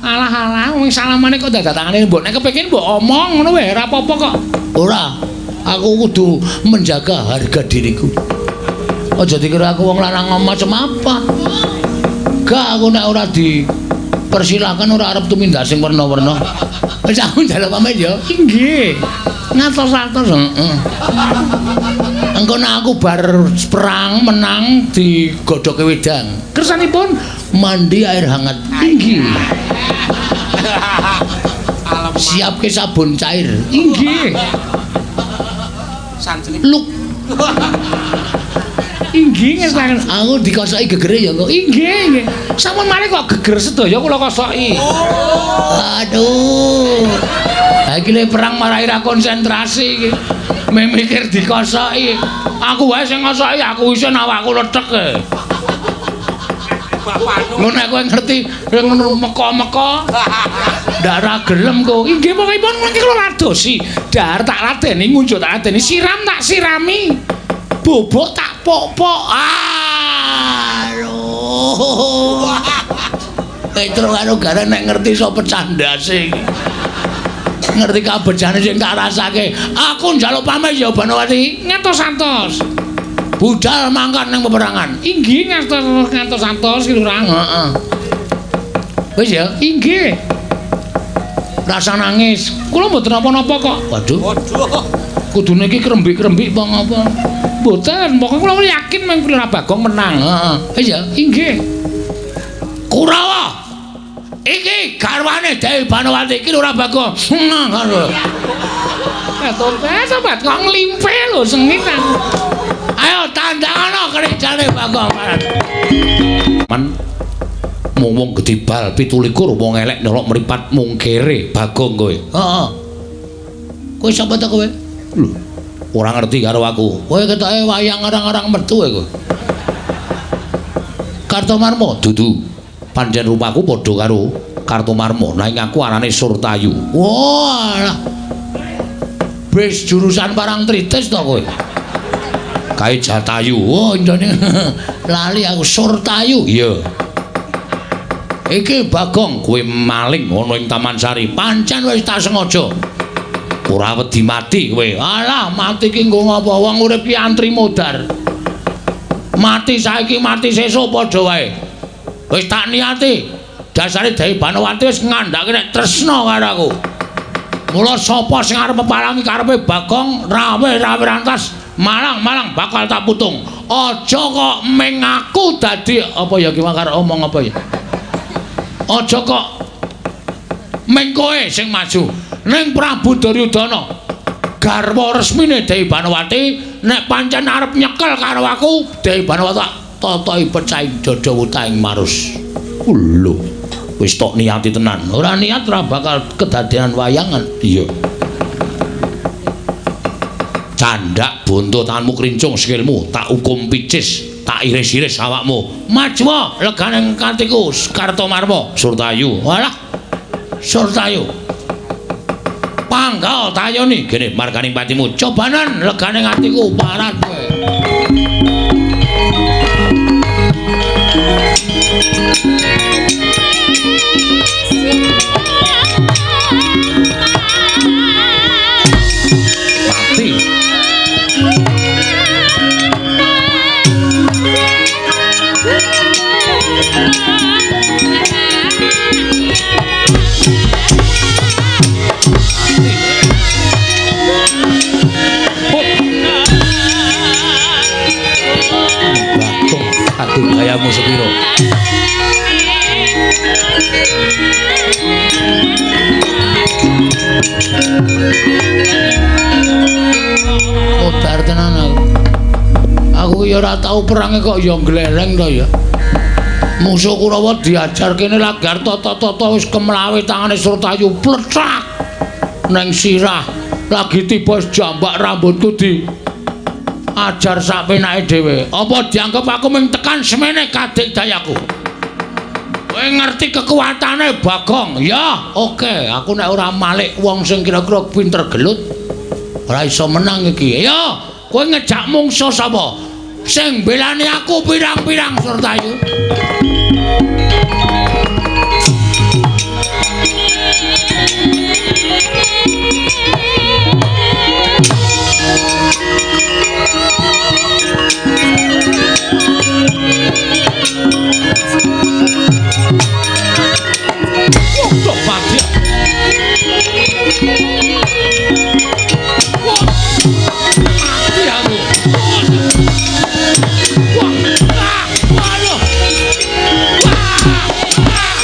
Alah-alah wong salamane kok dadak tangane mbok nek kepengin mbok omong ngono wae ora apa-apa kok. Ora. Aku kudu menjaga harga diriku. Aja dikira aku wong lanang macam apa. Gak, aku nek ora dipersilahkan ora arep tumindak sing werna-werna. Wis aku njaluk pamit ya. Inggih. Ngatos-atos. Heeh. Engko nek aku bar perang menang digodhoke wedang. Kersanipun mandi air hangat. Inggih. Siapke sabun cair. Inggih. Luk. Inggih ngestaken. Aku dikosoki gegere ya kok. Inggih, nggih. Sampun mari kok geger sedaya kula kosoki. Aduh. Ha iki le perang marai ra konsentrasi iki. Mikir dikosoki. Aku wae sing ngosoki, aku isin awakku lethek e. Ngono nek kowe ngerti ngono meko-meko. Ndak ra gelem kok. Inggih pokokipun mangke kula ladosi. Dahar tak ladeni, ngunjuk tak ladeni, siram tak sirami. Bobok tak pok-pok. Aduh. Petro karo Gareng nek ngerti iso pecah ndase iki. Ngerti kabejane sing tak rasake. Aku njaluk pamit ya Banowati. Ngantos-antos. Budal mangkat ning peperangan. Inggih ngantos-antos ki Lurah. Heeh. Wis ya? Inggih. Rasa nangis. Kula mboten napa-napa kok. Waduh. Waduh. Kudune iki krembik-krembik apa ngapa? Mboten, pokoke kula yakin mung Lurah Bagong menang. Heeh. Wis ya? Inggih. Kurawa. Iki garwane Dewi Banowati iki Lurah Bagong. Ngono. Sobat kok nglimpe lho sengit aku. Ayo tandangana kerjane Bagong. Man mung wong gedhe bal 27 wong elek nyolok mripat mung kere Bagong kowe. Heeh. Kowe sapa ta kowe? Lho, ora ngerti karo aku. Kowe ketoke wayang arang-arang metu kowe. Kartomarma dudu. Pancen rupaku padha karo Kartomarma, nanging aku arane Surtayu. Wah. Bis jurusan Parangtritis to kowe. Kae Jatayu. Oh, njane lali aku Surtayu. Iya. Iki Bagong kowe maling ana ing Taman Sari. Pancen wis tak sengaja. Ora wedi mati kowe. Alah, mati ki nggo ngapa? Wong urip ki antri modar. Mati saiki mati sesuk padha wae. Wis tak niati. Dasare Dewi Banowati wis ngandhake nek tresna karo aku. Mula sapa sing arep peparangi karepe Bagong rawe-rawe rantas malang-malang bakal tak putung. Aja kok ming aku dadi apa ya ki karo omong apa ya. Aja kok ming kowe sing maju. Ning Prabu Duryudana garwa resmine Dewi Banowati nek pancen arep nyekel karo aku Dewi Banowati tak totohi pecahing dada wutahing marus. Lho, wis tok niati tenan. Ora niat ora bakal kedadean wayangan. Iya. Candak bonto tanganmu krincung sikilmu tak hukum picis, tak iris-iris awakmu. Maju legane katiku Kartomarma. Surtayu. Walah. Surtayu. Panggal tayoni gene marganing patimu. Cobanan legane atiku parat kowe. Mati. Bagong, aduh gayamu sepiro. Modar tenan aku. Aku ya ora tau perange kok ya gleleng to ya. Musuh Kurawa diajar kene lagar tata-tata wis kemlawe tangane Surtayu plecak neng sirah. Lagi tiba jambak rambutku di ajar sak penake dhewe. Apa dianggep aku mung tekan semene kadik dayaku? Kowe ngerti kekuatane Bagong? Ya, oke. Aku nek ora malik wong sing kira-kira pinter gelut ora iso menang iki. Ayo, kowe ngejak mungsuh sapa? Sing belani aku pirang-pirang Surtayu. Waduh, mati. Wah, mati aku. Wah, ah, waduh. Wah, ah.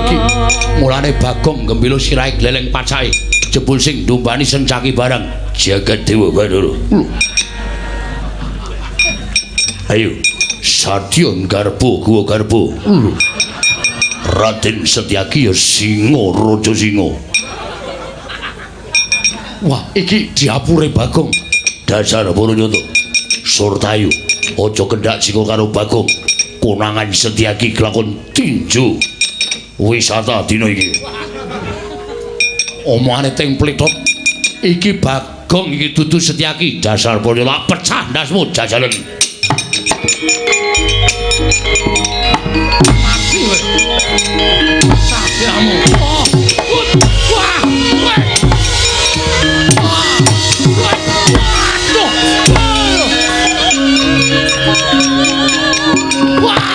Iki mulane Bagong gembilo sirahe gleleng pacahe jebul sing ndumbani sencaki barang jagat dewa Bathara. Lho. Ayo Sadyan garbo guwa garbo. Lho. Raden Setyaki ya singa raja singa. Wah, iki diapure Bagong. Dasar Baranyata. Surtayu aja kendhak singa karo Bagong. Konangan Setyaki kelakon tinju wisata dina iki. Omongane teng plethot. Iki Bagong iki dudu Setyaki, dasar bodoh lak pecah ndasmu jajalan. Mati kowe. Sabiamu. Oh. Wah. Wah. Waduh. Wah.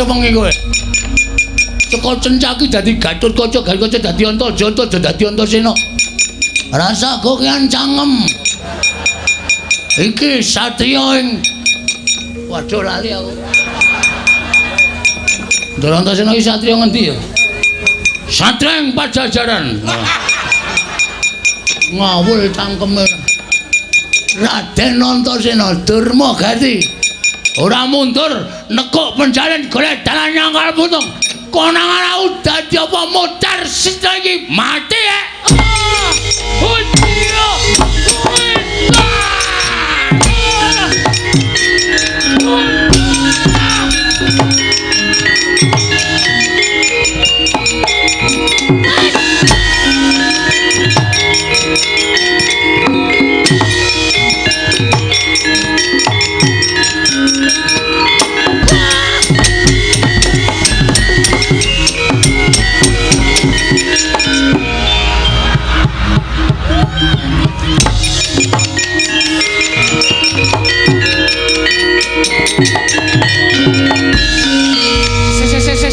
Wengi kowe. Saka Cencaki dadi Gatotkaca, Gatotkaca dadi Antaja, Antaja dadi Antasena. Rasa kokean cangkem. Iki satriya ing waduh lali aku. Ndara Antasena iki satriya ngendi ya? Satriya ing Pajajaran. Ngawul cangkeme. Raden Antasena Durma Gati. Ora mundur nekuk penjalin golek dalan nyangkal putung. Konang ora dadi apa mutar sita iki mati ya.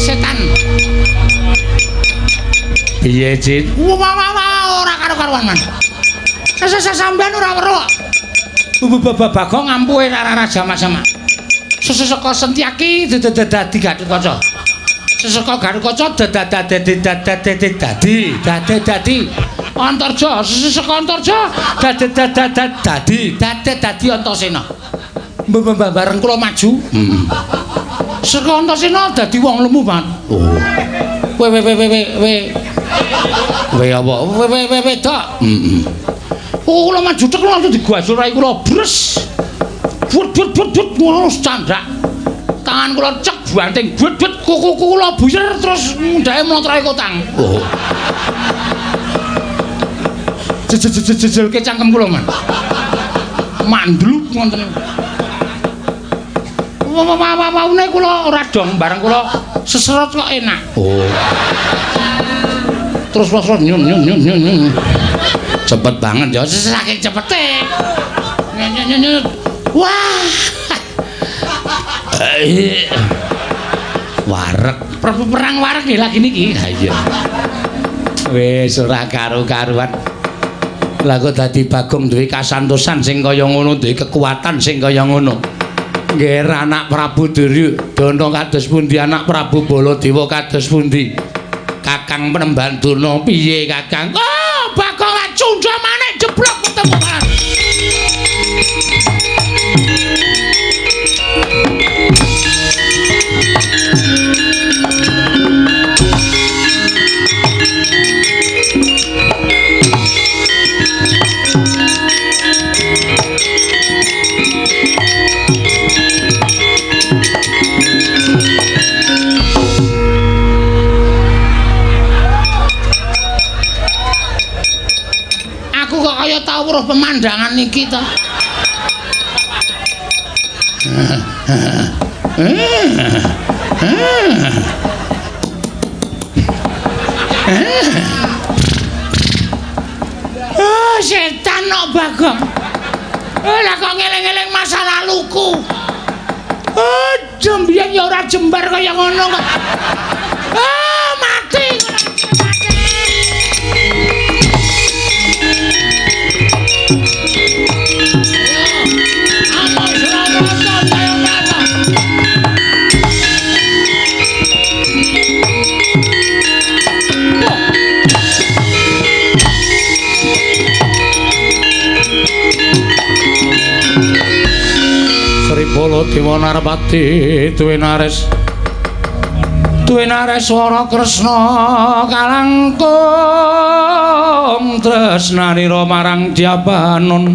Setan. Piye, Cit? Wah, wah, wah, ora karo-karuan, Man. Sampeyan ora weruh. Bagong ngampuhe ora jamak-jamak. Seseka Sentyaki dadi Gatotkaca. Seseka Gatotkaca dadi dadi dadi dadi Antarja, seseka Antarja dadi dadi dadi dadi Antasena. Bareng kula maju. Heeh. Seka Antasena dadi wong lemu, Pak. Oh. We we we we we. We apa? We we we wedok. Heeh. Oh, kula maju tek langsung digajul rai kula bres. But but but but ngono candhak. Tangan kula cek banting bret-bret kuku kula buyer terus mundhake mlotroke kotang. Oh. Jejelke cangkem kula, Man. Mandluk ngoten. Waune kula ora dong, bareng kula seserot kok enak. Oh. Terus terus nyun nyun nyun nyun nyun. Cepet banget ya, saking cepete. Nyun nyun nyun. Wah. Wareg, perang wareg nggih lagi niki. Ha iya. Wis ora karu-karuan. Lah kok dadi Bagong duwe kasantosan sing kaya ngono, duwe kekuatan sing kaya ngono. Nggih anak Prabu Duryudana kados pundi, anak Prabu Baladewa kados pundi? Kakang Penemban Durna piye Kakang? Oh, Bagong lak cundha maneh jeblok ketemu kan. Aku kok kaya tau weruh pemandangan iki to. Oh, setan kok Bagong. Lah kok ngeling-eling masa laluku. Oh, jembiyen ya ora jembar kaya ngono kok. Oh, mati mati. Sri Baladewa Narpati duwe Nareswara Kresna kalangkung tresnanira marang Dyabanon.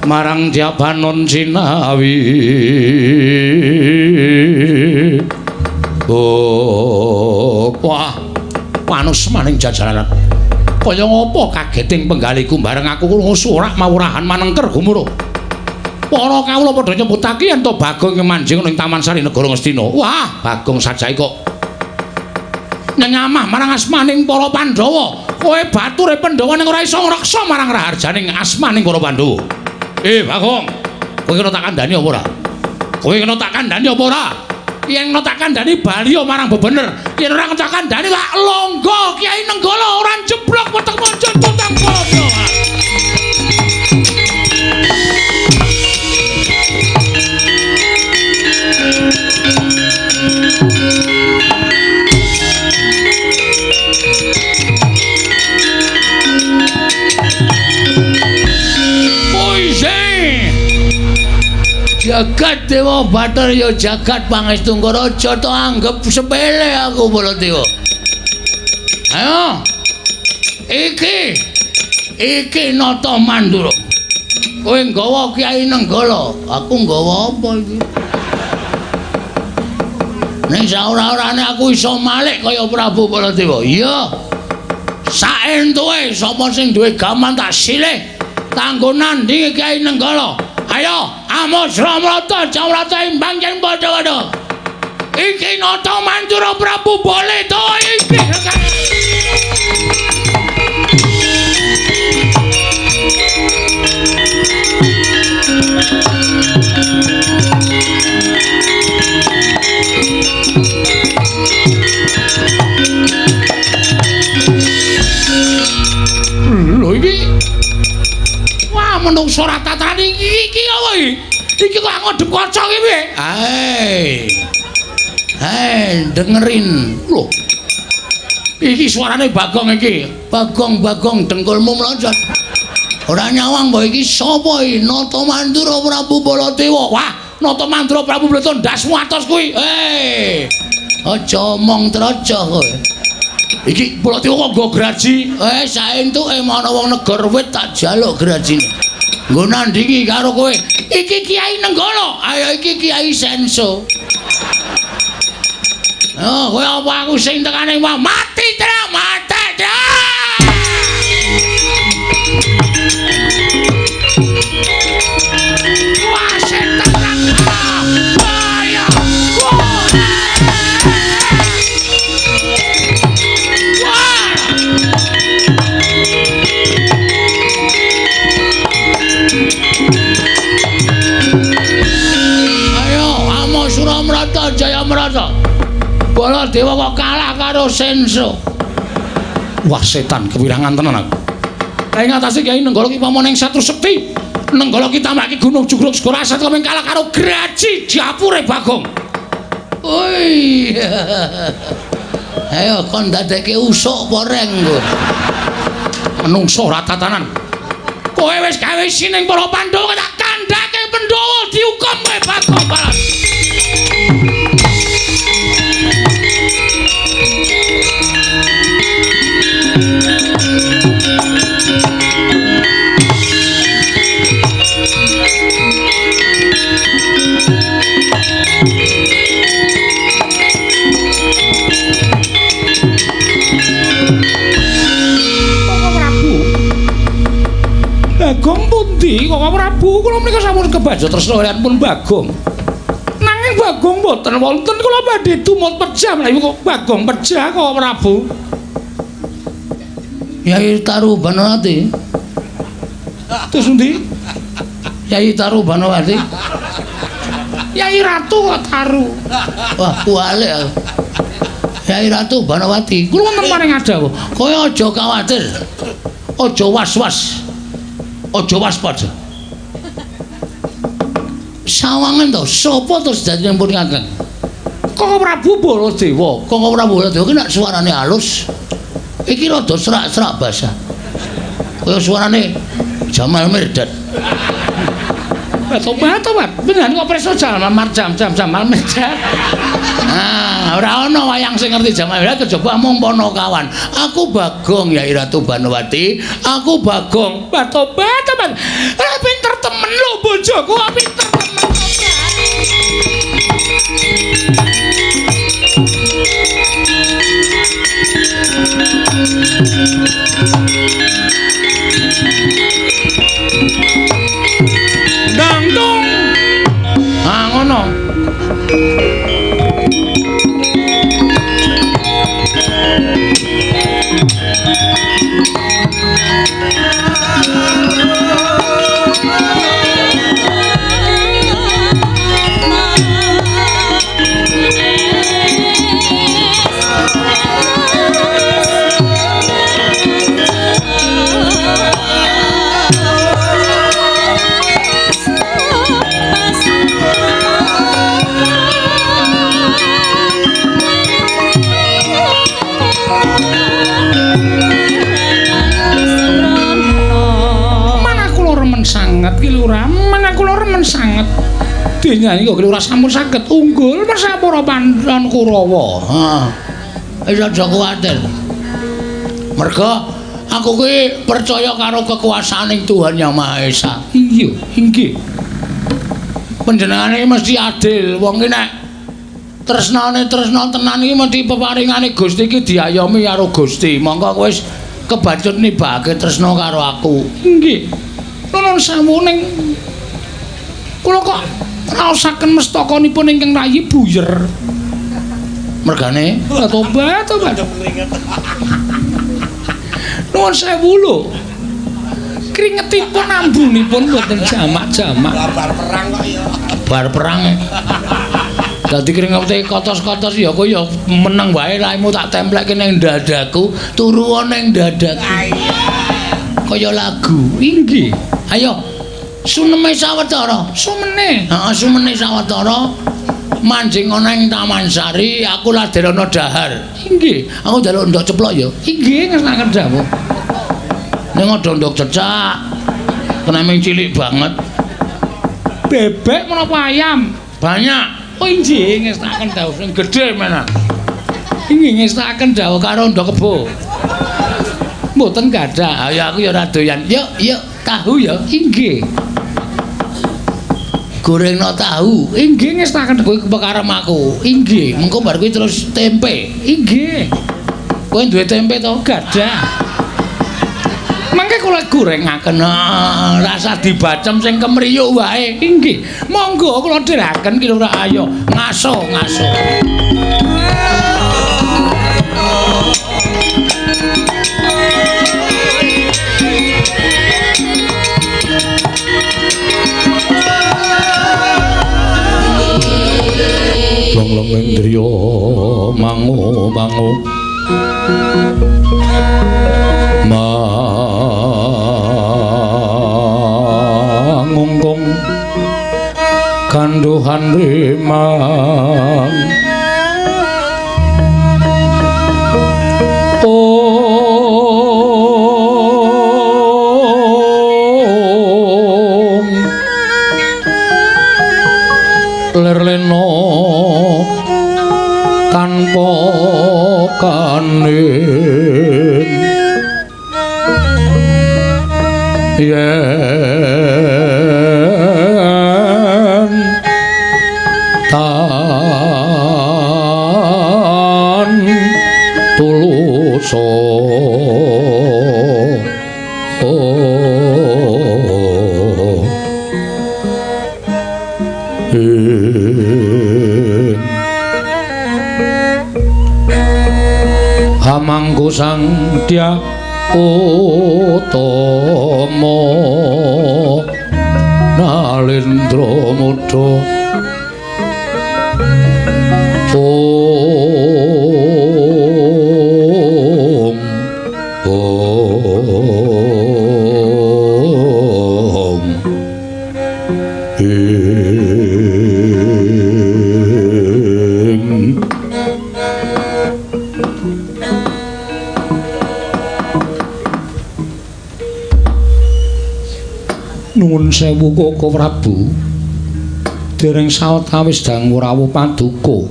Marang Dyabanon jinawi. Oh, wah, panus maning jajaranan. Kaya ngopo kageting penggaliku bareng aku krungu sorak mawurahan manengker gumuruh. Para kawula padha nyebutake yen to Bagong manjing ning Taman Sari Negara Ngastina. Wah, Bagong sajae kok nyenyamah marang asmaning para Pandhawa. Kowe bature Pandhawa ning ora iso ngreksa marang raharjaning asmaning para Pandhawa. Bagong, kowe kena tak kandhani apa ora? Kowe kena tak kandhani apa ora? Yen kena tak kandhani bali marang bebener. Yen ora kena tak kandhani lak longgo Kyai Nenggala ora jeblok weteng monjon tutang padha. Jagat Dewa Bathara ya jagat pangestu Raja to anggep sepele aku Baladewa. Ayo. Iki iki Nata Mandura. Kowe nggawa Kyai Nenggala, aku nggawa apa iki? Ning saora-orane aku iso malik kaya Prabu Baladewa. Iya. Saentuke sapa sing duwe gaman tak silih kanggo nandhingi Kyai Nenggala. Ayo, Amusra mrata jawrata imbang yen padha-padha. Iki Nata Mandura Prabu Baladewa iki. Lho iki. Wah, menungso ora tatane iki iki apa iki? Iki kok ngodhep kaca iki piye? Hei. Hei, dengerin. Lho. Iki suarane Bagong iki. Bagong-bagong dengkulmu mlocot. Ora nyawang mbok iki sapa iki? Nata Mandura Prabu Baladewa. Wah, Nata Mandura Prabu Baladewa ndasmu atos kuwi. Hei. Aja omong trocoh kowe. Iki Baladewa kok nggo graji. Saentuke ana wong negor wit tak jaluk grajine. Nggo nandingi karo kowe. Iki Kiai Nenggala. Ayo iki Kiai Senso. Oh, kowe apa aku sing tekane mati tra, mati tra. Wah, setan bahaya. Wah. Wah. Ayo, amo Suramrata Jayamrata. Baladewa kok kalah karo Senso. Wah, setan kewirangan tenan aku. Lah ing atase Kyai Nenggala ki pamane ing Satru Sekti. Nenggala ki tambaki Gunung Jugruk Segara Asat kok kalah karo Graji dapure Bagong. Oi. Ayo kon dadekke usuk apa reng kowe? Menungso ora tatanan. Kowe wis gawe sining para Pandhawa tak kandhake Pandhawa dihukum kowe Bagong Balas. Koko Prabu. Bagong pundi Koko Prabu? Kula menika sampun kebajo tresna kaliyan pun Bagong. Nanging Bagong mboten wonten, kula badhe tumut pejah menawi kok Bagong pejah Koko Prabu. Yai Taru Banowati. Terus pundi? Yai Taru Banowati. Yai Ratu kok Taru. Wah, kualik aku. Yai Ratu Banowati. Kula wonten paring adawa. Kowe aja kuwatir. Aja was-was. Aja waspada. Sawangan to, sapa to sejatine pun kakang? Koko Prabu Baladewa. Koko Prabu Baladewa ki nek suarane halus. Iki rada serak-serak basah. Kaya suarane Jamal Mirdad. Tobat, tobat. Beneran kok preso Jamal Jamal Mirdad. Ah, ora ana wayang sing ngerti Jamal Mirdad kejaba mung Ponokawan. Aku Bagong Yai Ratu Banowati, aku Bagong. Tobat, tobat. Ah, pinter temen lho bojoku, pinter temen. Dangdung. Ah ngono. Sanget ki lurah, manah kula remen sanget. Dinyanyi kok lurah sampun saged unggul mersah para Pandhawa Kurawa. Heeh. Wis aja kuwatir. Merga aku kuwi percaya karo kekuasaaning Tuhan Yang Maha Esa. Iya, inggih. Panjenengane mesti adil. Wong ki nek tresnane tresna tenan iki mesti peparingane Gusti iki diayomi karo Gusti. Monggo kowe wis kebacut nibake tresna karo aku. Inggih. Nuwun sewu ning kula kok raosaken mestakanipun ingkang rayi buyer. Mergane tobat, tobat. Nuwun sewu lho. Kringetipun ambunipun mboten jamak-jamak. Bar perang kok ya. Bar perang. Dadi kringete kotos-kotos ya kowe ya meneng wae raimu tak templekke ning dadaku, turu ning dadaku. Kaya lagu. Inggih. Ayo suneme sawetara. Sumene. Heeh, sumene sawetara manjing ana ing Taman Sari, aku laden ana dahar. Inggih. Aku njaluk ndok ceplok ya. Inggih, ngersakaken dawuh. Ning ada ndok cecak. Kena ming cilik banget. Bebek menapa ayam? Banyak. Oh inggih, ngersakaken dawuh sing gedhe menan. Inggih ngestakaken dawuh karo ndok kebo. Mboten gadah. Ayo aku ya ora doyan. Yuk, yuk tahu ya. Inggih. Gorengno tahu. Inggih ngestakaken kowe kekarem aku. Inggih. Mengko bar kuwi terus tempe. Inggih. Kowe duwe tempe to? Gadah. Mangke kula gorengaken. Rasa dibacem sing kemriyuk wae. Inggih. Monggo kula dheraken ki lho. Ayo ngaso, ngaso. Long-long indriya mangu mangu mangungkung kanduhan rimang om lerleno tanpa kanin yen tan tuluso Hamangku sang Dya Utama Nalendra Muda Om Om Ing. Nuwun sewu Koko Prabu. Dereng sawetawis dangu rawuh paduka.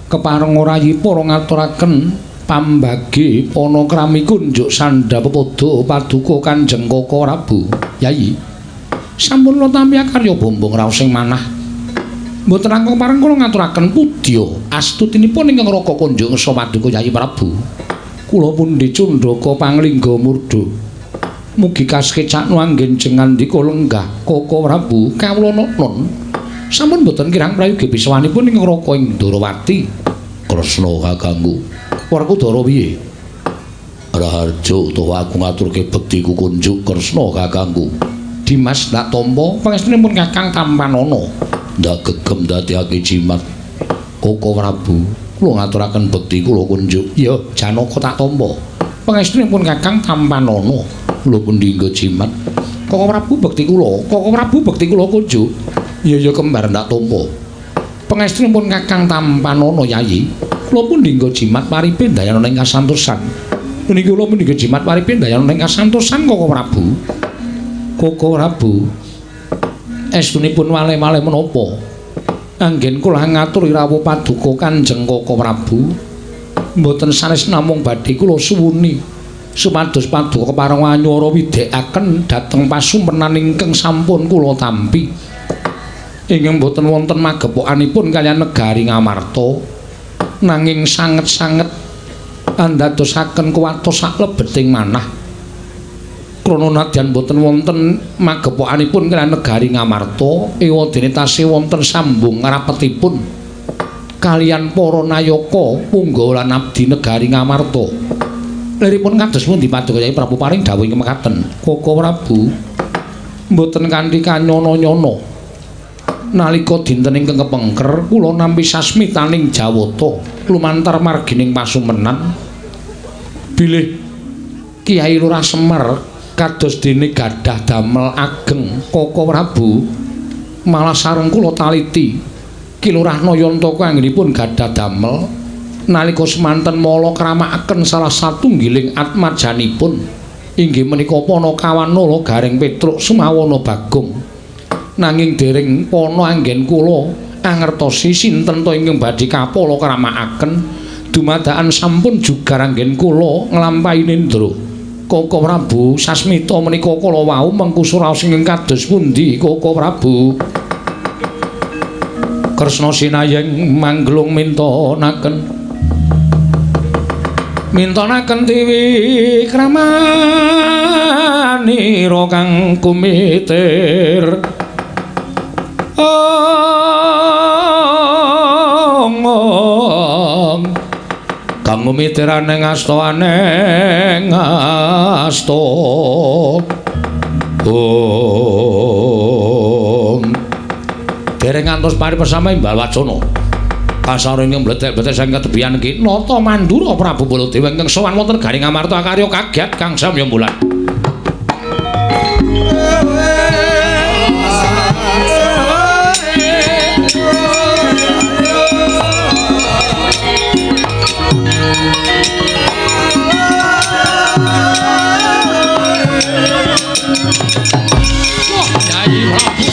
Kepareng rayi para ngaturaken pambagi panakrami kunjuk sandha pepodo paduka Kanjeng Koko Prabu. Yayi, sampun kula tampi karya bombong raos sing manah. Mboten langkung pareng kula ngaturaken pudya astutinipun ingkang raka kunjuk ngersa paduka Yayi Prabu. Kula pundi cundhaka panglingga murda. Mugi kasekecakno anggen jengandika lenggah Koko Prabu kawula non. Sampun boten kirang prayogi biswanipun ing raka ing Ndorowati. Kresna kakangku. Werkudara piye? Raharja utawa aku ngaturke bektiku kunjuk Kresna kakangku. Dimas ndak tampa pangestunipun Kakang Tampanana. Ndak gegem dadekake jimat. Koko Prabu, kula ngaturaken bekti kula kunjuk. Ya, Janaka tak tampa. Pangestunipun Kakang Tampanana. Kula pundi nggo jimat. Koko Prabu bekti kula, Koko Prabu bekti kula kunjuk. Ya ya kembar ndak tampa. Pangestunipun Kakang Tampanana Yayi, kula pundi nggo jimat paripe ndayana ing kasantosan. Niki kula pundi nggo jimat paripe ndayana ing kasantosan Koko Prabu. Koko Prabu, estunipun wale-wale menapa? Anggen kula ngaturi rawuh paduka Kanjeng Koko Prabu, mboten sanes namung badhe kula suwuni supados paduka kepareng wanyara widhekaken dhateng pasumpenan ingkang sampun kula tampi. Ingkang boten wonten magepokanipun kaliyan negari Ngamarta, nanging sanget-sanget andadosaken kuwatos saklebeting manah. Krana nadyan boten wonten magepokanipun kaliyan negari Ngamarta, ewadene tasih wonten sambung rapetipun kaliyan para nayaka punggawa lan abdi negari Ngamarta. Liripun kados pundi paduka Kyai Prabu paring dawuh ing mekaten? Koko Prabu mboten kanthi kanyono-nyono. Nalika dinten ingkang kepengker kula nampi sasmitaning Jawata lumantar margining pasumenan bilih Kyai Lurah Semar kados dene gadah damel ageng. Koko Prabu malah sareng kula taliti Ki Lurah Nayantaka anggenipun gadah damel nalika semanten mala kramakaken salah satunggiling atmajanipun inggih menika Panakawan Gareng Petruk Sumawana Bagong. Nanging dereng pana anggen kula angertosi sinten ta ingkang badhe kapala kramakaken Dumadakan sampun jugar anggen kula nglampahi nindra. Koko Prabu Sasmita menika kala wau mengku suraos ingkang kados pundi Koko Prabu? Kresna sinayeng mangglung mintonaken. Mintonaken tiwi kramanira kang kumitir. Ong kang kumitirane ngasta aneng asta. Om dereng ngantos paripesama imbal wacana. Kasarene mlethek-mlethek saking ketebian iki Nata Mandura Prabu Baladewa ingkang sowan wonten Garing Amarta karya kaget kang samya mbulan. Yai Prabu.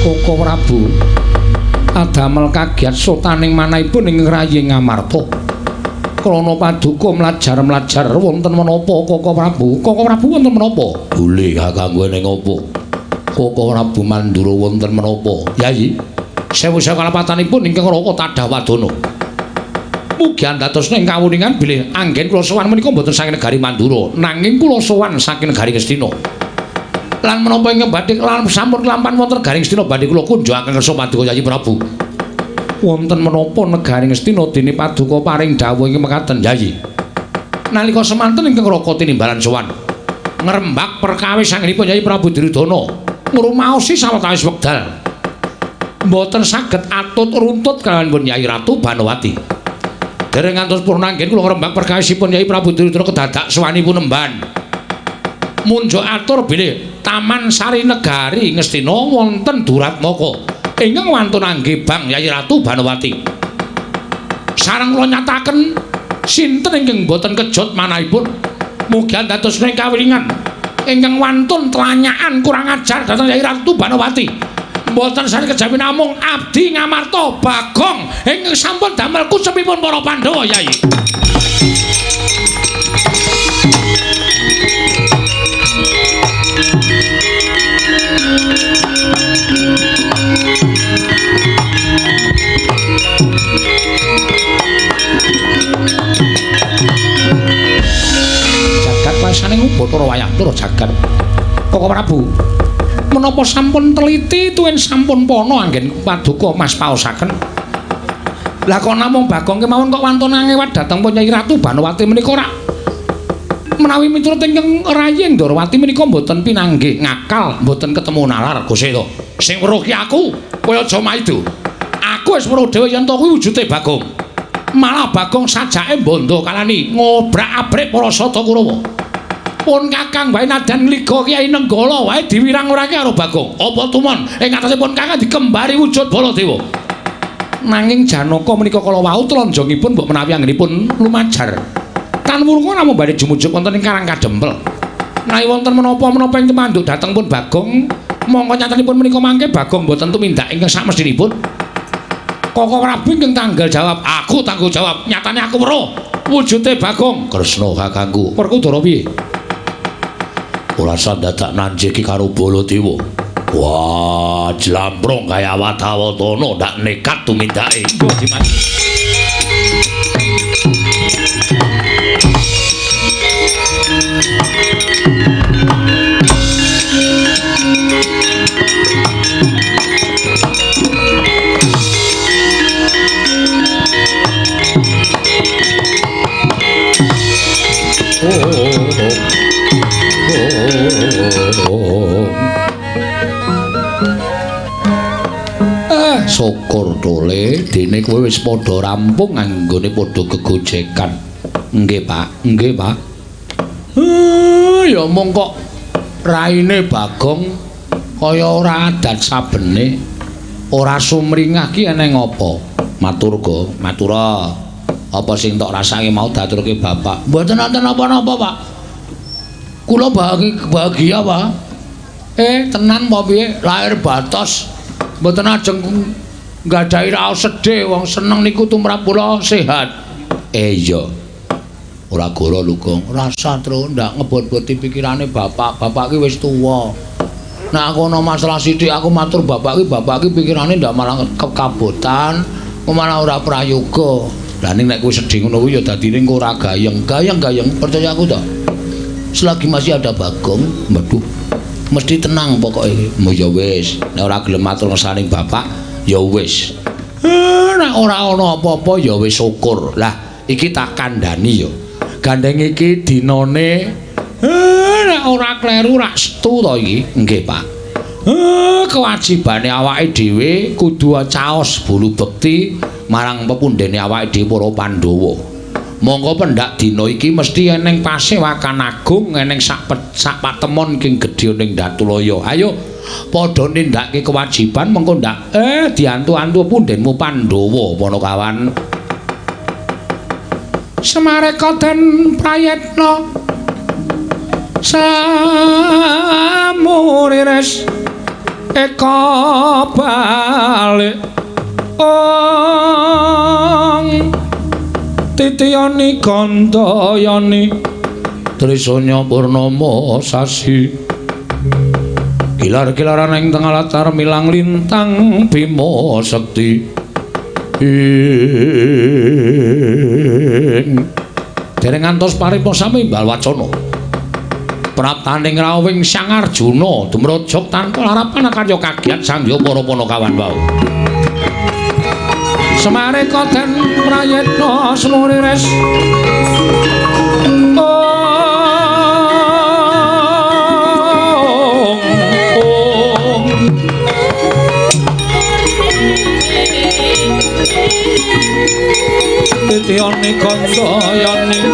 Koko Prabu adamel kagiat sotaning manahipun ing rayi Ngamarta. Krana paduka mlajar-mlajar wonten menapa Koko Prabu? Koko Prabu wonten menapa? Boleh kakangku ning apa? Koko Prabu Mandura wonten menapa? Yayi, sewu-sewu kalepatanipun ingkang Raka Tadah Wadana. Mugi andhatosna ing kawuningan bilih anggen kula sowan menika mboten saking negari Mandura, nanging kula sowan saking negari Ngastina. Lan menapa ingkang badhe lan sampun kelampahan wonten negari Ngastina badhe kula kunjungaken kersa paduka Yayi Prabu. Wonten menapa negari Ngastina dene paduka paring dawuh ingkang mekaten Yayi. Nalika semanten ingkang Raka tinimbalan sowan ngrembak perkawis anggenipun Yayi Prabu Duryudana ngrumaosi sawetawis wekdal. Mboten saged atut runtut kalawan Yayi Ratu Banowati. Dereng ngantos purna anggen kula ngrembak perkawisipun Yayi Prabu Duryudana kedadak sowanipun emban. Munjuk atur bilih Taman Sari Negari Ngastina wonten Duratmaka ingkang wantun angge bang Yayi Ratu Banowati. Sareng kula nyataken sinten ingkang boten kejot manahipun mugi dados ing kawilingan ingkang wantun tlanyakan kurang ajar dhateng Yayi Ratu Banowati. Mboten sari kejawi namung abdi Ngamarta Bagong ingkang sampun damel kucepipun para Pandhawa Yayi. Jagat wasaning Bathara wayah Ndara jagat. Koko Prabu, menapa sampun teliti tuwin sampun pana anggen paduka Mas paosaken? Lah kok namung Bagong kemawon kok wantun angewat dhateng pun Nyai Ratu Banowati menika ora menawi miturut ingkang rayi Ndorowati menika mboten pinanggih ngakal, mboten ketemu nalar Guseta. Sing weruh ki aku, kowe aja maido. Aku wis weruh dhewe yen to kuwi wujude Bagong. Malah Bagong sajake bondo kalani ngobrak-abrik para Sata Kurawa. Pun Kakang wae nadan ngliga Kyai Nenggala wae diwirang-wirangke karo Bagong. Apa tumon ing atase pun Kakang dikembari wujud Baladewa. Nanging Janaka menika kala wau tlanjangipun mbok menawi anggenipun lumajar. Tan wurunga namung badhe jumujuk wonten ing Karang Kadempel. Menawi wonten menapa-menapa ing tumanduk dhateng pun Bagong, mongko nyatanipun menika mangke Bagong mboten tumindak ingkang sakmestinipun. Koko Prabu ingkang tanggal jawab, aku tanggung jawab. Nyatane aku weruh wujude Bagong. Kresna kakangku. Werkudara piye? Ora dadak nanjeki karo Baladewa. Wah, jlamprong kaya watawatana ndak nekat tumindake. Syukur tole dene kowe wis padha rampung anggone padha gegojekan. Nggih, Pak. Nggih, Pak. Ya mung kok raine Bagong kaya ora adat sabene, ora sumringah ki eneng apa? Matur go, matura. Apa sing tok rasake mau diaturke bapak? Mboten wonten napa-napa, Pak. Kula bahagia, Pak. Tenan apa piye? Lahir batos. Mboten ajeng nggadahi raos sedih, wong seneng niku tumrap kula sehat. Iya. Ora goro lho, Gong. Rasa tru ndak ngebot-boti pikirane bapak. Bapak ki wis tuwa. Nek aku ana masalah sithik aku matur bapak ki pikirane ndak malah kekabotan, malah ora prayoga. Lah ning nek kowe sedih ngono kuwi ya dadine engko ora gayeng. Gayeng-gayeng percaya aku to. Selagi masih ada Bagong, waduh, mesti tenang pokoke. Mbok ya wis, nek ora gelem matur ngersane bapak ya wis. Nek ora ana apa-apa ya wis syukur. Lah iki tak kandhani ya. Gandeng iki dinane nek ora kleru rak setu to iki. Nggih, Pak. Kewajibane awake dhewe kudu caos bulu bekti marang pepundhene awake dhewe para Pandhawa. Monggo pendak dina iki mesti eneng pasewakan agung, eneng sak patemon king gedhe ning Datulaya. Ayo padha nindakake kewajiban mengko ndak diantu-antu pundhenmu Pandhawa Panakawan. Semareka den prayetna samurires eka balik ong titiyani gandayani Trisanya purnama sasi kilar-kilaran ing tengah latar milang lintang Bima Sekti. Dereng ngantos paripurna sami imbal wacana. Praptaning rawuhing Sang Arjuna dumrojog tanpa larapan karya kagiat sangya para panakawan wau. Semareka den prayetna semurires ong titiyani gandayani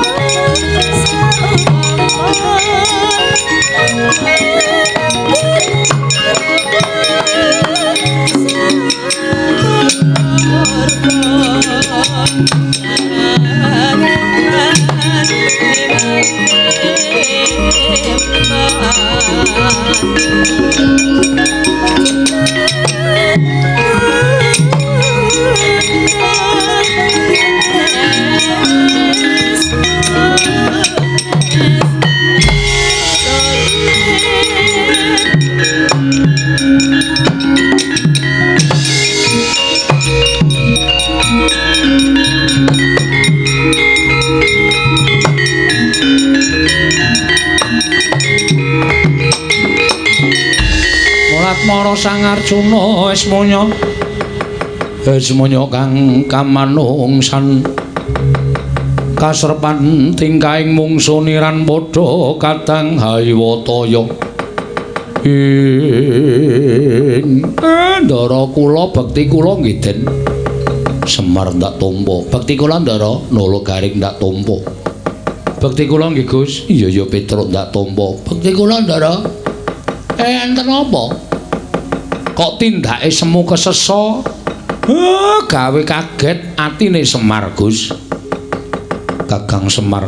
Mara Sang Arjuna esmonya esmonya kang kamanungsan kaserpan tingkahing mungsu niran padha kadang haywataya. Ing ndara kula bekti kula nggih Den. Semar ndak tampa. Bekti kula ndara Nala Garing ndak tampa. Bekti kula nggih Gus. Iya ya Petruk ndak tampa. Bekti kula ndara. Enten apa? Kok tindake semu kesesa? Gawe kaget atine Semar, Gus. Kakang Semar,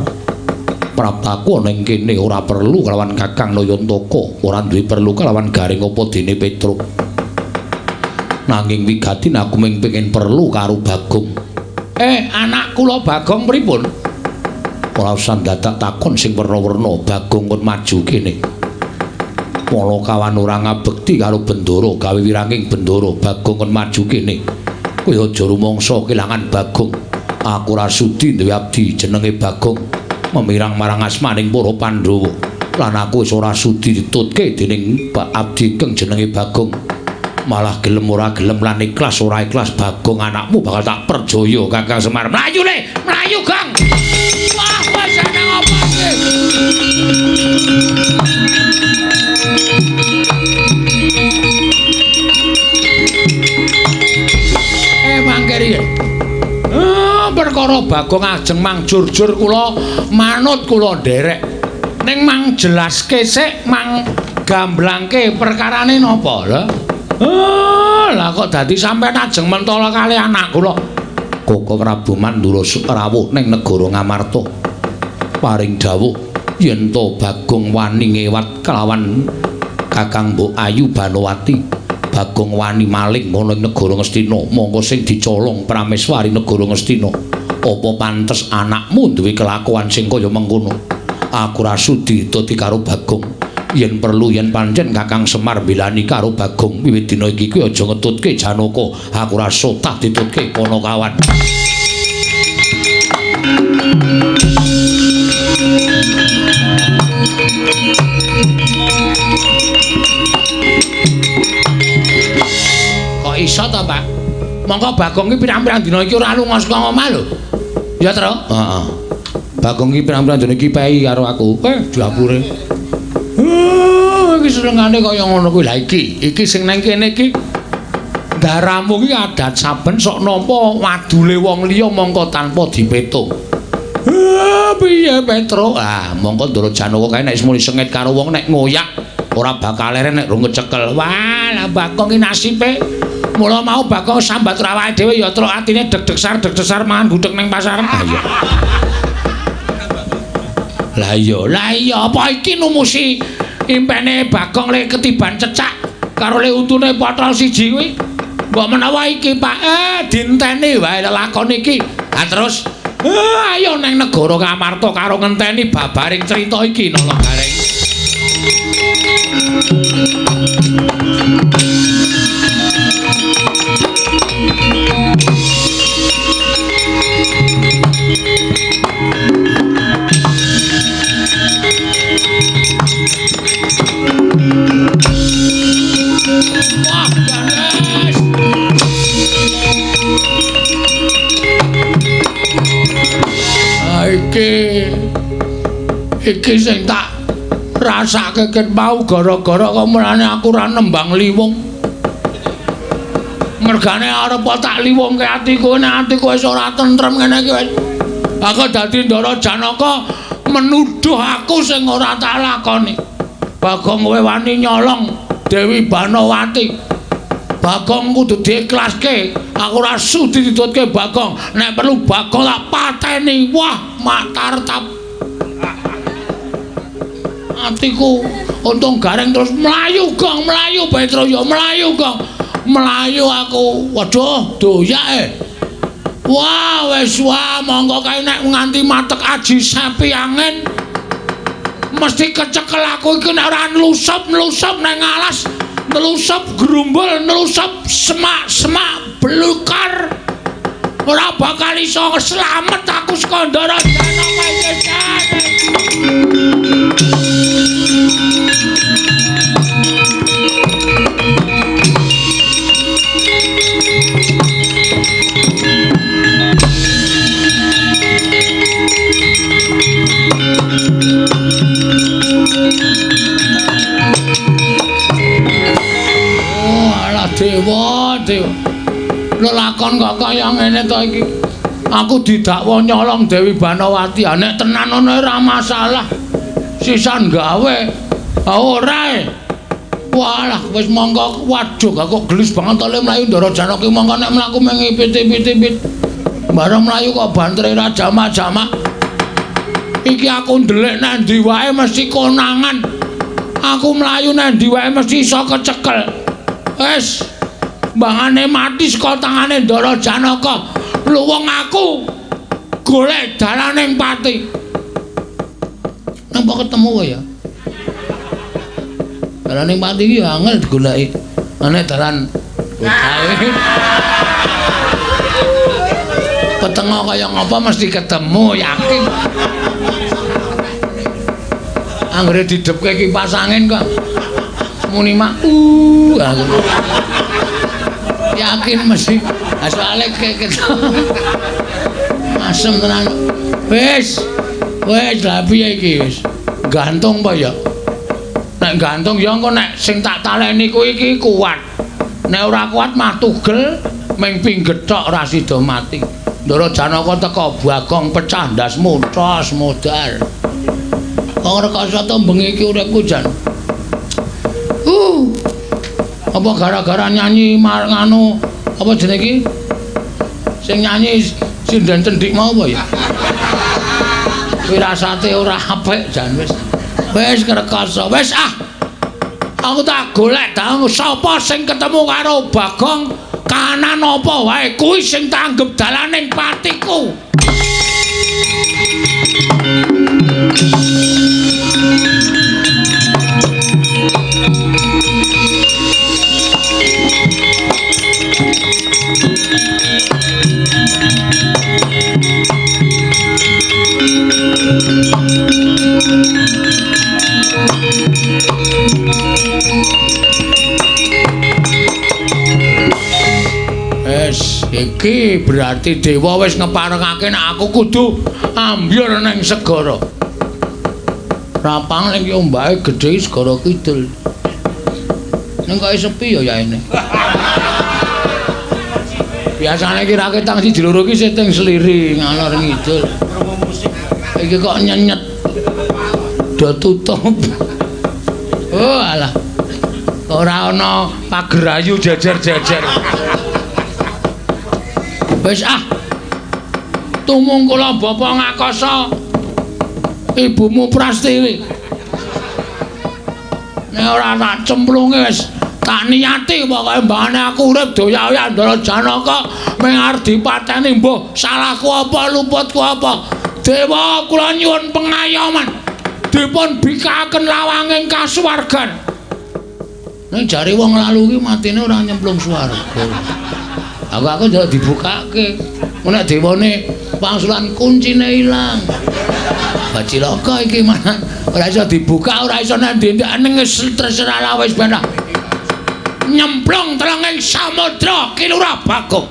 praptaku ana ing kene ora perlu kelawan Kakang Nayantaka, ora duwe perlu kelawan Garing apa dene Petruk. Nanging wigatin aku mung pengin perlu karo Bagong. Anak kula Bagong pripun? Ora usah dadak takon sing werna-werna, Bagong kon maju kene. Panakawan ora ngabekti karo Bendara, gawe wiranging Bendara, Bagong kon maju kene. Kowe aja rumangsa kelangan Bagong. Aku ora sudi duwe abdi jenenge Bagong memirang marang asmaning para Pandhawa. Lan aku wis ora sudi ditutke dening abdi kang jenenge Bagong. Malah gelem ora gelem lan ikhlas ora ikhlas Bagong anakmu bakal tak perjaya Kakang Semar. Mlayu le, mlayu Gong. Wah, wis ana apa iki? Mangkir iki. Perkara Bagong ajeng mangjurjur kula manut kula nderek. Ning mang jelaske sik, mang gamblangke perkarane napa lho? Lah kok dadi sampean ajeng mentala kali anak kula. Koko Prabu Mandura rawuh ning negara Ngamarta. Paring dawuh yen to Bagong wani ngewat kelawan Kakang Mbok Ayu Banowati. Bagong wani maling ana ing negara Ngastina, mongko sing dicolong Prameswari negara Ngastina. Apa pantes anakmu duwe kelakuan sing kaya mengkono? Aku ra sudi dadi karo Bagong. Yen perlu yen pancen Kakang Semar mbelani karo Bagong, wiwit dina iki kowe aja ngetutke Janaka. Aku ra sotah ditutke Panakawan. Kok iso to, Pak? Mongko Bagong iki pirang-pirang dina iki ora lunga saka omah lho. Ya, Tru? Heeh. Bagong iki pirang-pirang dina iki pei karo aku. Dapure. Iki senengane kaya ngono kuwi. Lah iki, iki sing nang kene iki daramu iki adat saben sok nampa wadule wong liya mongko tanpa dipetung. Piye Petro? Ah, mongko Ndara Janaka kae nek muni sengit karo wong nek ngoyak ora bakal leren nek rung kecekel. Wah, lah Bagong iki nasibe. Mula mau Bagong sambat awake dhewe ya truk atine deg-degsar deg-degsar mangan gudeg ning pasar. Ah iya. Lah iya, lah iya apa iki numusi impene Bagong le ketiban cecak karo le untune potol siji kuwi. Mbok menawa iki Pak, dinteni wae lelakon iki. Ha terus ayo nang negara Ngamarta karo ngenteni babaring cerita iki Nala Gareng. Wah, ganes. Iki sing tak rasake ket mau gara-gara kok mulane aku ora nembang liwung. Mergane arep tak liwungke atiku, nek atiku wis ora tentrem ngene iki wis. Aku dadi Ndara Janaka menuduh aku sing ora tak lakoni. Bagong kowe wani nyolong Dewi Banowati. Bagong kudu diikhlaske. Aku ora sudi ditutke Bagong. Nek perlu Bagong tak pateni. Wah, matartap. Atiku untung Gareng terus mlayu Gong, mlayu Petro ya mlayu Gong. Mlayu aku. Waduh, doyak. Wah, wis wah mongko kae nek nganti matek aji sapi angin mesti kecekel aku iki nek ora nlusup-nlusup nang alas, nlusup grumbul, nlusup semak-semak belukar. Ora bakal iso slamet aku saka Ndara Janaka iki. Oh, alah dewa, dewa. Lelakon kok kaya ngene to iki. Aku didakwa nyolong Dewi Banowati. Ha nek tenan ngono ora masalah. Sisan gawe. Ha ora e. Walah wis mongko waduh kok gelis banget to le mlayu Ndara Janaka mongko nek mlaku mung ipit-ipit-ipit. Bareng mlayu kok bantere ra jamak-jamak. Iki aku ndelik nang ndi wae mesti konangan. Aku mlayu nang ndi wae mesti iso kecekel. Wis mbangane mati saka tangane Ndara Janaka. Luwung aku golek dalaning pati. Napa ketemu wae ya? Dalaning pati iki ya angel digoleki. Nek dalan kae. Petengah kaya ngapa mesti ketemu yakin. Anggere didhepke kipas angin kok muni mak yakin mesti. Soale asem tenan. Wis. Wis lha piye iki wis? Gantung apa ya? Nek gantung ya engko nek sing tak taleni kuwi iki kuat. Nek ora kuat mah tugel ming pingget tok ora sida mati. Ndara Janaka teka Bagong pecah ndasmu tos modal. Kok rekoso to bengi iki uripku jan. Apa gara-gara nyanyi nganu apa jenenge iki? Sing nyanyi sinden cendik mau apa ya? Wirasate ora apik jan wis. Wis ngrekoso. Wis ah. Aku tak golek dang sapa sing ketemu karo Bagong kanan apa wae kuwi sing tak anggep dalaning patiku. Wes, iki berarti dewa wis ngeparengake nek aku kudu ambyur ning segara. Rapang ning ombake gedhe segara kidul. Ning kok sepi ya yaene. Biasane iki raketang siji loro iki syuting sliri ngalor ngidul. Iki kok nyenyet. Do tutup. Oh alah. Ora ana pagerayu jejer-jejer. Wis ah. Tumungkula bapa ngakasa ibumu Prastiwi. Nek ora tak cemplunge wis tak niati pokoke mbane aku urip doya-oya Ndara Janaka mung arep dipateni mbuh salahku apa luputku apa. Dewa kula nyuwun pengayoman. Dipun bikakaken lawanging kasuwargan. Nek jare wong lalu ki matine ora nyemplung swarga. Aku njaluk dibukake. Nek dewane pangsulan kuncine ilang. Bacilaka iki mana ora iso dibuka, ora iso nang ndi-ndi ning terserah lah wis ben. Nyemplung telenging samudra Kilurah Bagong.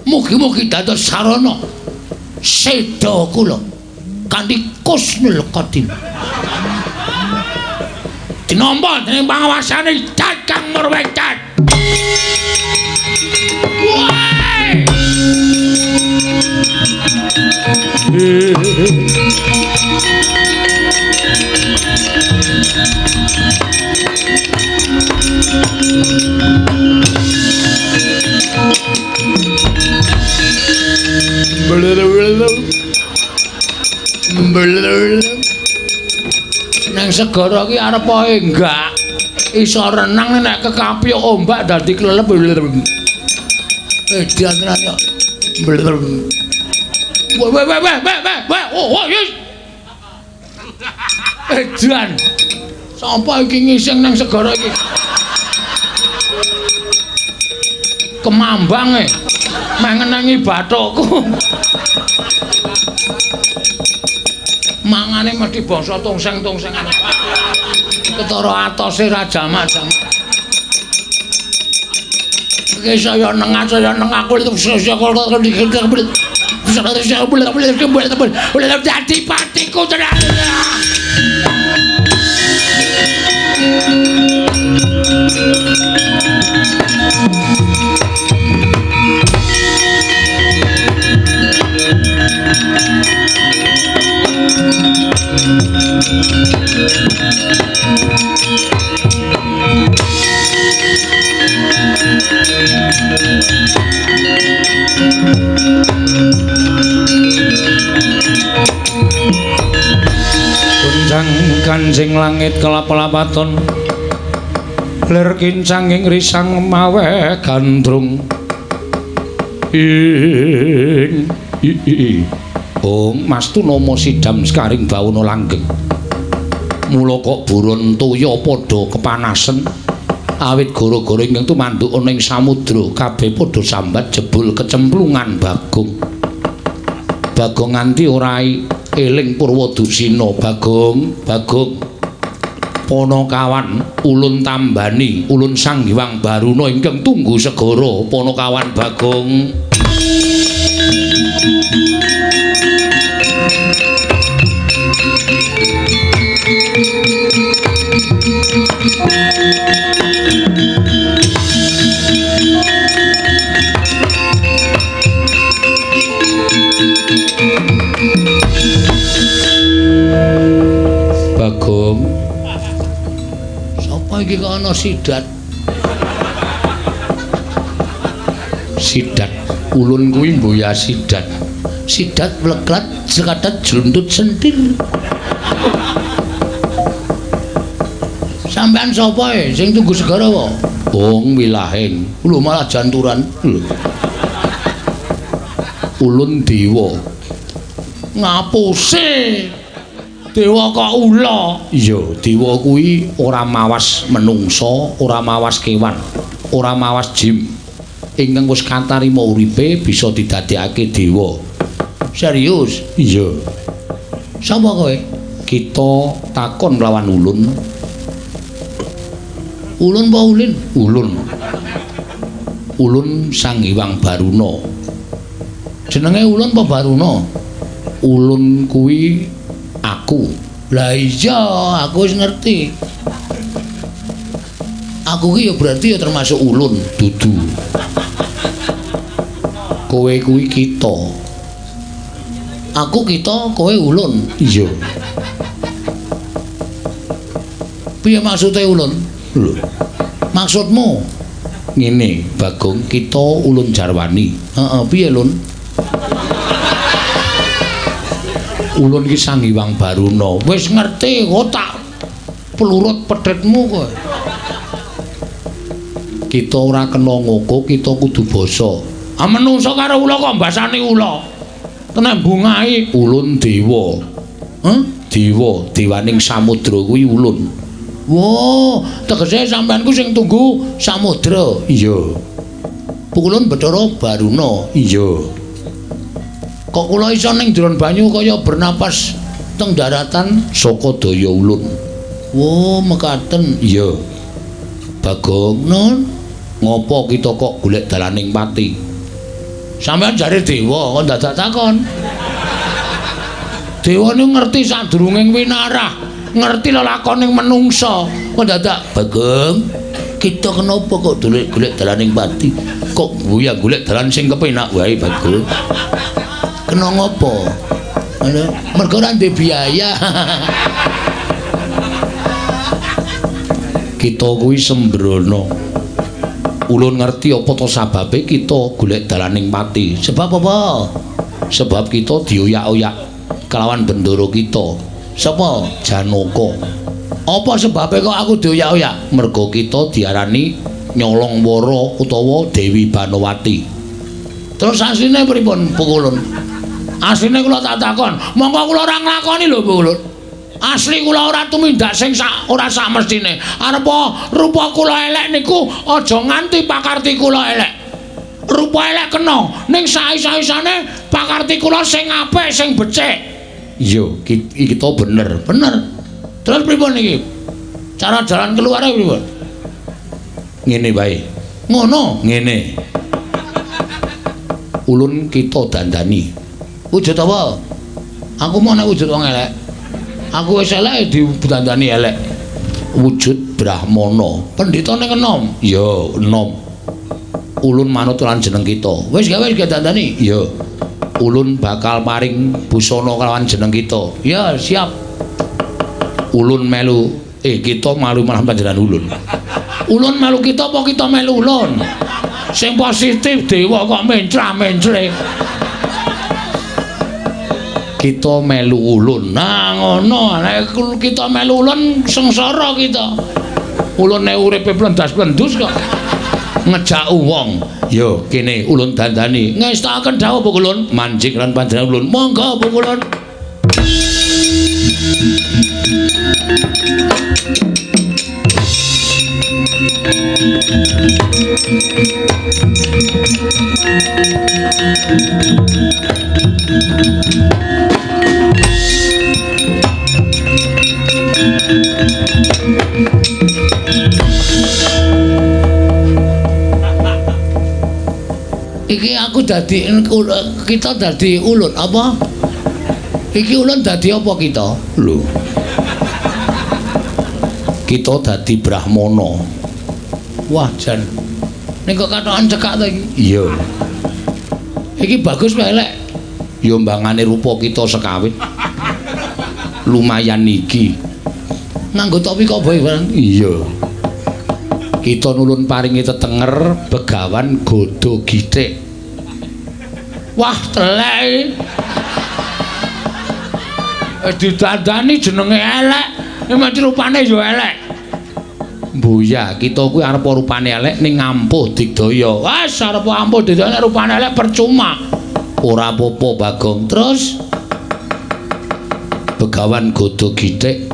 Mugi-mugi dados sarana seda kula kanthi kusnul khotimah. Dinampa dening pangawasane Kakang Murwengkat. Nang segara ki arep ae enggak iso renang nek kekapyuk ombak dadi klelep. Edan tenan yo. Weh weh weh weh weh oh yes. Edan. Sapa iki ngising nang segara iki? Kemambang e. Meh ngenengi bathukku. Mangane mesti bangsa tongseng-tongsengan. Ketara atose ra jamak-jamak. Iki saya nengah aku itu dadi patiku tenan. Gunjang kanjing langit kelap-lapaton lir kincang ing risang mawe gandrung ing i Ong Mas Tunomo sidam sekaring bawono langgeng. Mula kok buron toya padha kepanasen awit gara-gara ingkang tumanduk ana ing samudra kabeh padha sambat jebul kecemplungan Bagong. Bagong nganti ora eling Purwadusina. Bagong, Bagong Panakawan ulun tambani ulun Sang Hyang Baruna ingkang tunggu segara Panakawan Bagong. Bagong, sapa iki kok ana sidat? Sidat. Ulun kuwi mboya sidat. Sidat mleklat sekadat jluntut sentir. Sampean sapa e sing tunggu segara apa? Wong wilahing. Lho malah janturan. Lho. Ulun dewa. Ngapuse. Dewa kok ula. Iya, dewa kuwi ora mawas menungsa, ora mawas kewan, ora mawas jim. Ingkang wis katarima uripe bisa didadekake dewa. Serius? Iya. Sapa kowe? Kita takon lawan ulun. Ulun apa ulin? Ulun. Ulun Sang Hyang Baruna. Jenenge Ulun apa Baruna? Ulun kuwi aku. Lah iya, aku wis ngerti. Aku ki ya berarti ya termasuk ulun, dudu. Kowe kuwi kita. Aku kita, kowe ulun. Iya. Piye maksude ulun? Lho. Maksudmu? Ngene, Bagong, kita ulun jarwani. Heeh, piye lun? Ulun ki Sang Hyang Baruna. Wis ngerti, kok tak plurut pedhetmu kowe. Kita ora kena ngoko, kita kudu basa. Ah menungsa karo ula kok mbasani ula. Tenan bungahi ulun dewa. Heh? Dewa, dewaning samudra kuwi ulun. Wah, tegese sampean ku sing tunggu samudra. Iya. Ulun Bathara Baruna. Iya. Kok kula iso ning jero banyu kaya bernapas teng daratan saka daya ulun. Wah, mekaten. Iya. Bagong, nun, ngopo kita kok golek dalaning pati? Sampeyan jare dewa kok dadak takon. Dewa niku ngerti sadurunge winarah, ngerti lelakoning menungsa. Kok dadak Bagong, kita kenapa kok golek-golek dalaning pati? Kok guya golek dalan sing kepenak wae, Bagong. Kena ngopo? Mergo ora ndek biaya. Kita kuwi sembrono. Ulun ngerti apa to sababe kita golek dalaning pati. Sebab apa? Sebab kita dioyak-oyak kelawan bendara kita. Sapa? Janaka. Apa sebabe kok aku dioyak-oyak? Mergo kita diarani nyolong wara utawa Dewi Banowati. Terus asline pripun, Bu Ulun? Asline kula tak takon, monggo kula ora nglakoni lho, Bu Ulun. Asli kula ora tumindak sing sak ora sak mestine. Arepa rupa kula elek niku aja nganti pakarti kula elek. Rupa elek kena, ning saisa-isane pakarti kula sing apik, sing becik. Iya, kita bener. Bener. Terus pripun iki? Cara jalan keluare pripun? Ngene wae. Ngono, ngene. Ulun kita dandani. Wujud apa? Aku mau nek wujud wong elek. Aku wis elek didandani elek. Wujud Brahmana. Pendhita ning enom. Ya, enom. Ulun manut lan jeneng kita. Wis gawe wis dandani. Ya. Ulun bakal paring busana kelawan jeneng kita. Ya, siap. Ulun melu kita malu malah panjenengan ulun. Ulun melu kita apa kita melu ulun? Sing positif dewa kok mencra-mencle. Kita melu ulun. Nah ngono, nek kita melu ulun sengsara kita. Ulun nek uripe plendas-plendus kok ngejak wong. Yo kene ulun dandani. Ngestakaken dawuh Bu Ulun, manjing lan panjenengan ulun. Monggo Bu Ulun. Iki aku dadi kita dadi ulun apa? Iki ulun dadi apa kita? Lho. Kita dadi Brahmana. Wah, jan. Ning kok katokan cekak to iki? Iya. Iki bagus wae elek. Ya mbangane rupa kita sekawit. Lumayan iki. Nganggo topi koboi barang. Iya. Kita nulun paringi tetenger Begawan Godo Githik. Wah, telek. Didandani jenenge elek, mesti rupane ya elek. Mbuya, kita kuwi arep rupane elek ning ampuh digdaya. Wes arep ampuh digdaya nek rupane elek percuma. Ora apa-apa, Bagong. Terus Begawan Godo Githik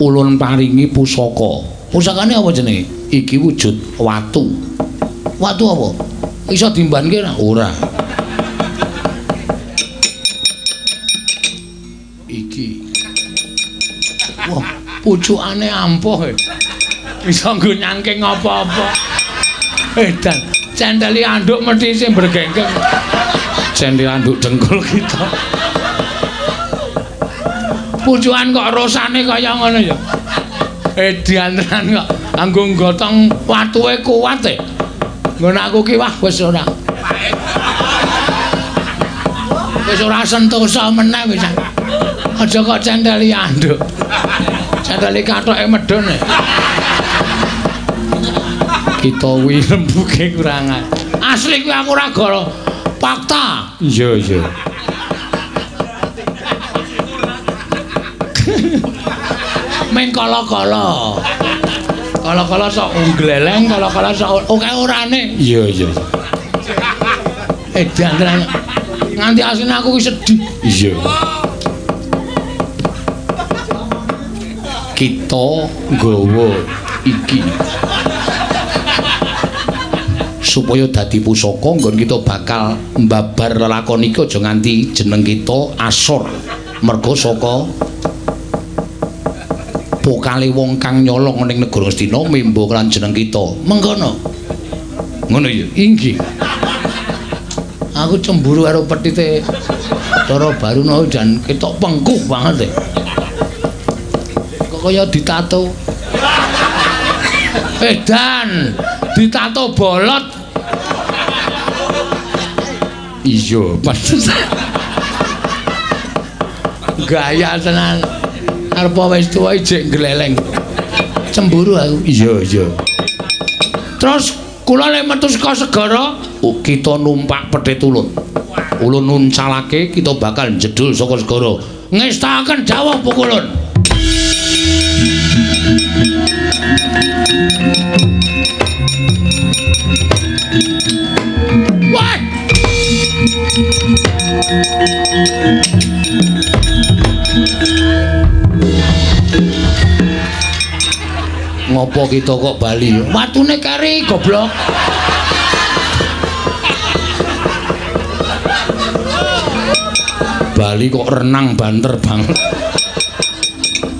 ulun paringi pusaka. Pusakane apa jenenge? Iki wujud watu. Watu apa? Iso dimbanke ora? Ora. Iki. Wah, pucukane ampuh. Iso nggo nyangking apa-apa. Edan, cendeli anduk mesti sing bergenggeng. Cendeli anduk dengkul kita. Pucukan kok rosane kaya ngono ya. Edan tenan kok anggo nggotong watuwe kuat e. Ngono aku ki wah wis ora. Wis ora sentosa meneh wis. Aja kok centeli anduk. Centeli kathoke medhun e. Kita kuwi rembuke kurangan. Asli kuwi aku ora goro. Fakta. Iya, iya. Main kala-kala. Kala-kala sok nggleleng, kala-kala sok oke orane. Iya, iya. Edan tenan. Nganti asline aku ki sedih. Iya. Kita nggawa iki supaya dadi pusaka nggon kita bakal mbabar lelakon iki aja nganti jeneng kita asor merga saka pokale wong kang nyolong ning negara Ngastina membo lan jeneng kita. Mengkono. Ngono ya? Inggih. Aku cemburu karo petite Cara Baruna jan ketok pengkuh banget e. Kok kaya ditato. Edan, ditato bolot. Iya, pantesan. Gaya tenan. Arep wis tuwa ijek ngleleng. Cemburu aku. Iya, iya. Terus kula lek metu saka segara, kita numpak petit ulun. Ulun nuncalake kita bakal jedul saka segara. Ngestakaken dawuh pukulun. Wah! Ngopo kita kok bali? Watune keri goblok. Bali kok renang banter banget.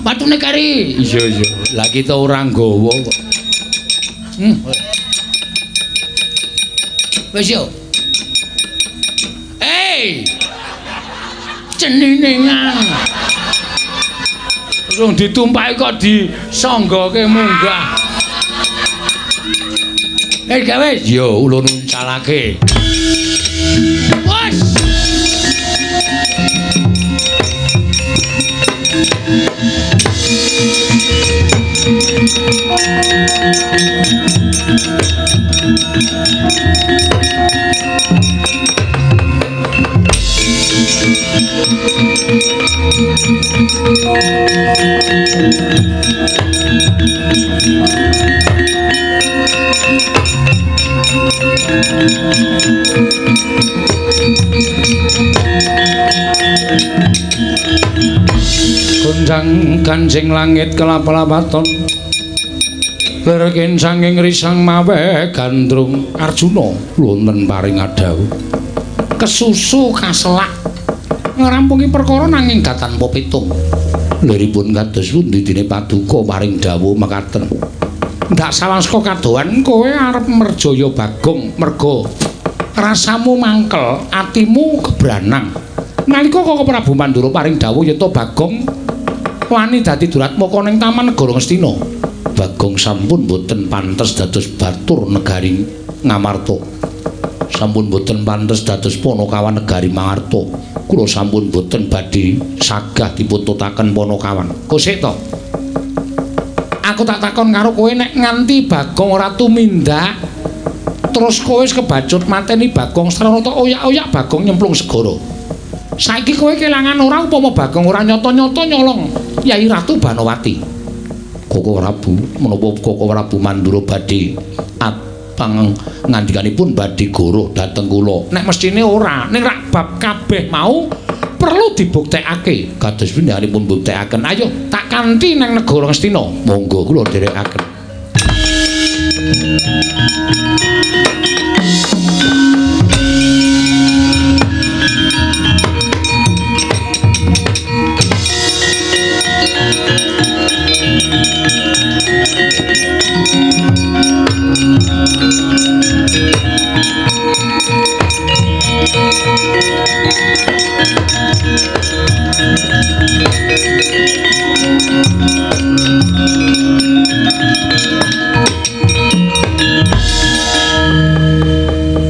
Watune keri. Iya iya. Lah kita ora nggawa kok. Wis yo. Hey! Cenine ngang. Urung ditumpaki kok disanggoke munggah. Gawe. Yo ulun uncalake. Wes. Gonjang kancing langit kelap-lapaton lerkin sanging risang mawe gandrung. Arjuna wonten paring adhawuh kesusu kaselak ngrampungi perkara nanging datan tanpa pitung. Liripun kados pundi dene paduka paring dawuh mekaten. Ndak sawaska kadohan kowe arep merjaya Bagong merga rasamu mangkel, atimu kebranang. Nalika Koko Prabu Mandura paring dawuh yen to Bagong wani dadi duratmaka ning Taman Negara Ngastina. Bagong sampun boten pantes dados batur negari Ngamarta. Sampun boten pantes dados panakawan negari Mangarta. Kula sampun boten badhe sagah dipuntutaken panakawan. Kosek to. Aku tak takon karo kowe nek nganti Bagong ora tumindak terus kowe wis kebacut mateni Bagong srana oyak-oyak Bagong nyemplung segara. Saiki kowe kelangan ora upama Bagong ora nyata-nyata nyolong Yai Ratu Banowati. Koko Prabu, menapa Koko Prabu Mandura badhe pangandikanipun badhe goroh dhateng kula? Nek mesthine ora, ning rak bab kabeh mau perlu dibuktekake. Kados pindhanipun buktekaken. Ayo tak kanthi nang negara Ngastina. Monggo kula dherekaken.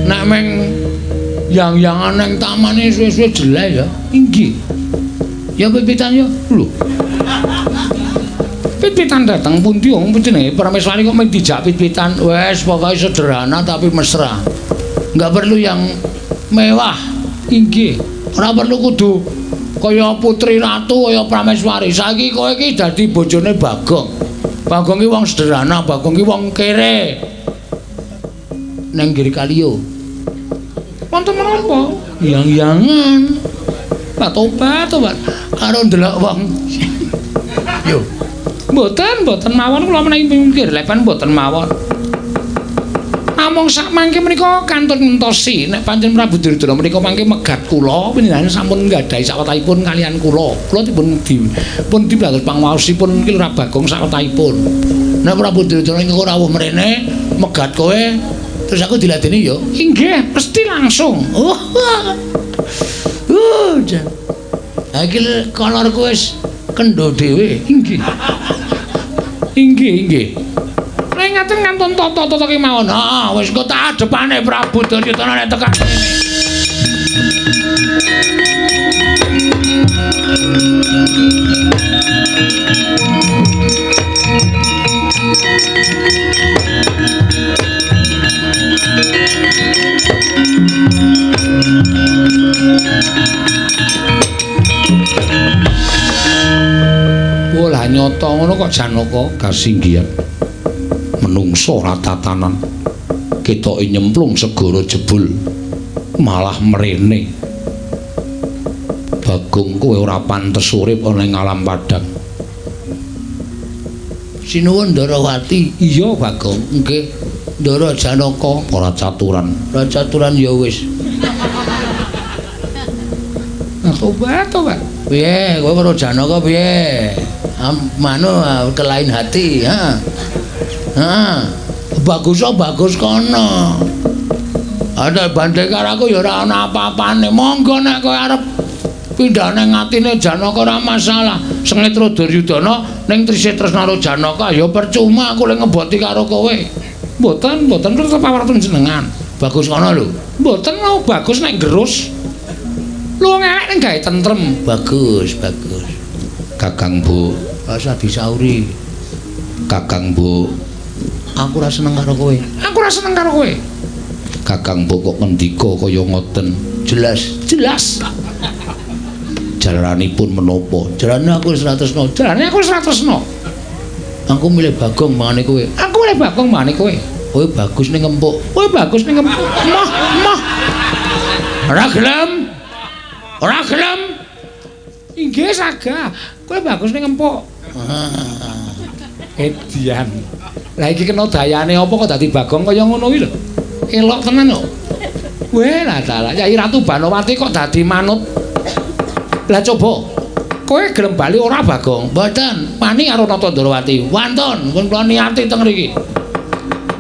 Nek meng yang-yangan nang tamane suwe-suwe jelek ya. Inggih. Ya pipitan ya. Lho. Pit-pitan dateng pundi wong jenenge Prameswari kok mung dijak pit-pitan. Wes pokoke sederhana tapi mesra. Enggak perlu yang mewah. Inggih. Ora perlu kudu kaya putri ratu kaya Prameswari. Saiki kowe iki dadi bojone Bagong. Bagong ki wong sederhana, Bagong ki wong kere. Nang Giri Kaliyo. Wonten menapa? Yang-yangan. Lah tobat, tobat. Karo ndelok wong. Yo. Mboten, mboten mawon kula menawi mikir lepan mboten mawon. Namung sak mangke menika kantun ngentosi nek pancen Prabu Duryudana menika mangke megat kula panjenengan sampun nggadahi sawetahipun kalian kula. Kula dipun dipun pangwaosipun Ki Lurah Bagong sawetahipun. Nek Prabu Duryudana engko rawuh mrene megat kowe terus aku diladeni ya. Inggih, pasti langsung. Oh. Jan. Ha iki kolorku wis kendho dhewe. Inggih. Inggih, inggih. Nek ngaten kantun tata-tata kemawon. Heeh, wis engko tak adepane Prabu Duryudana nek tekan kene. Oh lah nyata ngono kok Janaka kasinggihan. Menungso ora tatanan. Ketoke nyemplung segara jebul malah mrene. Bagong kowe ora pantes urip ana ing alam padang. Sinuwun Ndarawati. Iya Bagong, nggih. Ndara Janaka ora caturan. Ora caturan ya wis. Tobat, tobat. Piye kowe karo Janaka piye? Manu kelain hati, ha. Ha. Bagus bagus kono. Ada bandhe karo aku ya ora ana apa-apane. Monggo nek kowe arep pindah nang atine Janaka ora masalah. Sengetra Duryudana ning trisih tresna karo Janaka ya percuma aku le ngeboti karo kowe. Mboten, mboten tetep pawartos jenengan. Bagus kono lho. Mboten mau bagus nek gerus. Lu ngelek ning gawe tentrem. Bagus, bagus. Kakang Bu, rasa disauri. Kakang Bu, aku ora seneng karo kowe. Aku ora seneng karo kowe. Kakang Bu kok ngendika kaya ngoten. Jelas, jelas. Jalaranipun menapa? Jalane aku wis ora tresna. Jalane aku wis ora tresna. Aku milih Bagong mangane kowe. Aku milih Bagong mangane kowe. Kowe bagus ning empuk. Kowe bagus ning empuk. Moh, moh. Ora gelem. Ora gelem. Inggih saga. Kowe bagus ning empuk. Edian. Lah iki kena dayane apa kok dadi Bagong kaya ngono iki lho. Elok tenan kok. Weh lah dalah Yai Ratu Banowati kok dadi manut. Lah coba kowe gelem bali ora Bagong? Mboten. Wani karo Nata Ndrawati. Wantun, pun kula niati teng mriki.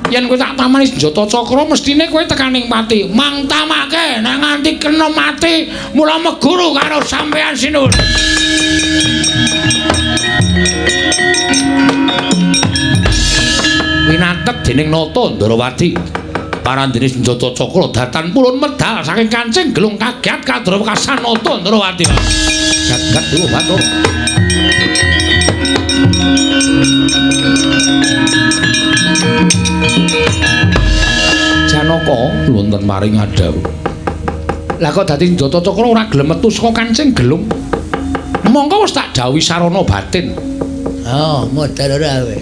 Yen kowe tak tamani senjata cakra mestine kowe tekaning pati. Mang tamake nek nganti kena mati mula meguru karo sampean sinuwun. Winatek dening Nata Ndrawati. Parandene senjata cakra datan pulun medal saking kancing gelung kaget kadra wekasan Nata Ndrawati. Gagat dewa Bathara. Janaka wonten paring adhawuh. Lah kok dadi Ndata Cakra ora gelem metu saka kancing gelung. Mongko wis tak dawuhi sarana batin. Oh, modal ora kowe.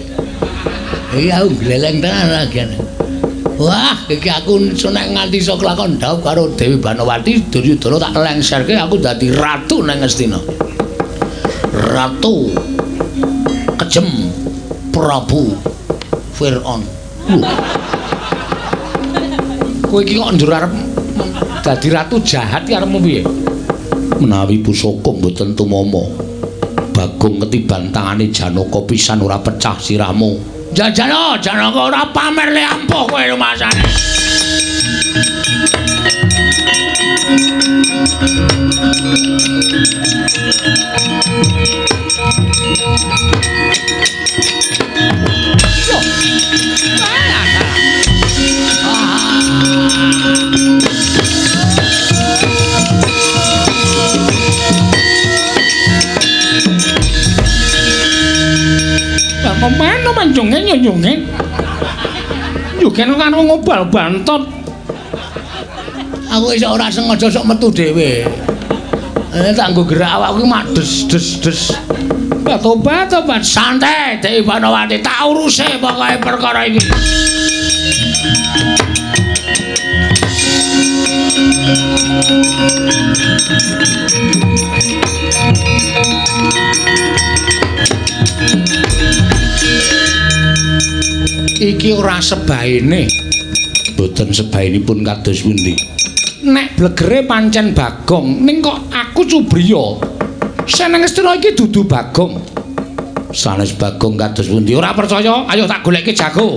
Iki aku gleleng tenan lagi. Wah, iki aku nek nganti iso kelakon dhawuh karo Dewi Banowati, Duryudana tak lengserke aku dadi ratu nang Ngastina. Ratu Kejem Prabu Fir'aun. Kowe iki kok njur arep dadi ratu jahat ki arepmu piye? Menawi pusaka mboten tumama, Bagong ketiban tangane Janaka pisan ora pecah sirahmu. Jajano, Janaka ora pamer le ampuh kowe rumasane. Pemano manjunge nyunjunge. Juga kan wong ngobal bantot. Aku iso ora sengaja sok metu dhewe. Tak nggo gerak awakku mak des des des. Tobat tobat santai Dewi Banowati tak uruse pokoke perkara iki. Iki ora sebaene. Mboten sebaenipun kados pundi? Nek blegere pancen Bagong, ning kok aku cubriya. Seneng Ngastina iki dudu Bagong. Sanes Bagong kados pundi? Ora percaya, ayo tak goleke jago.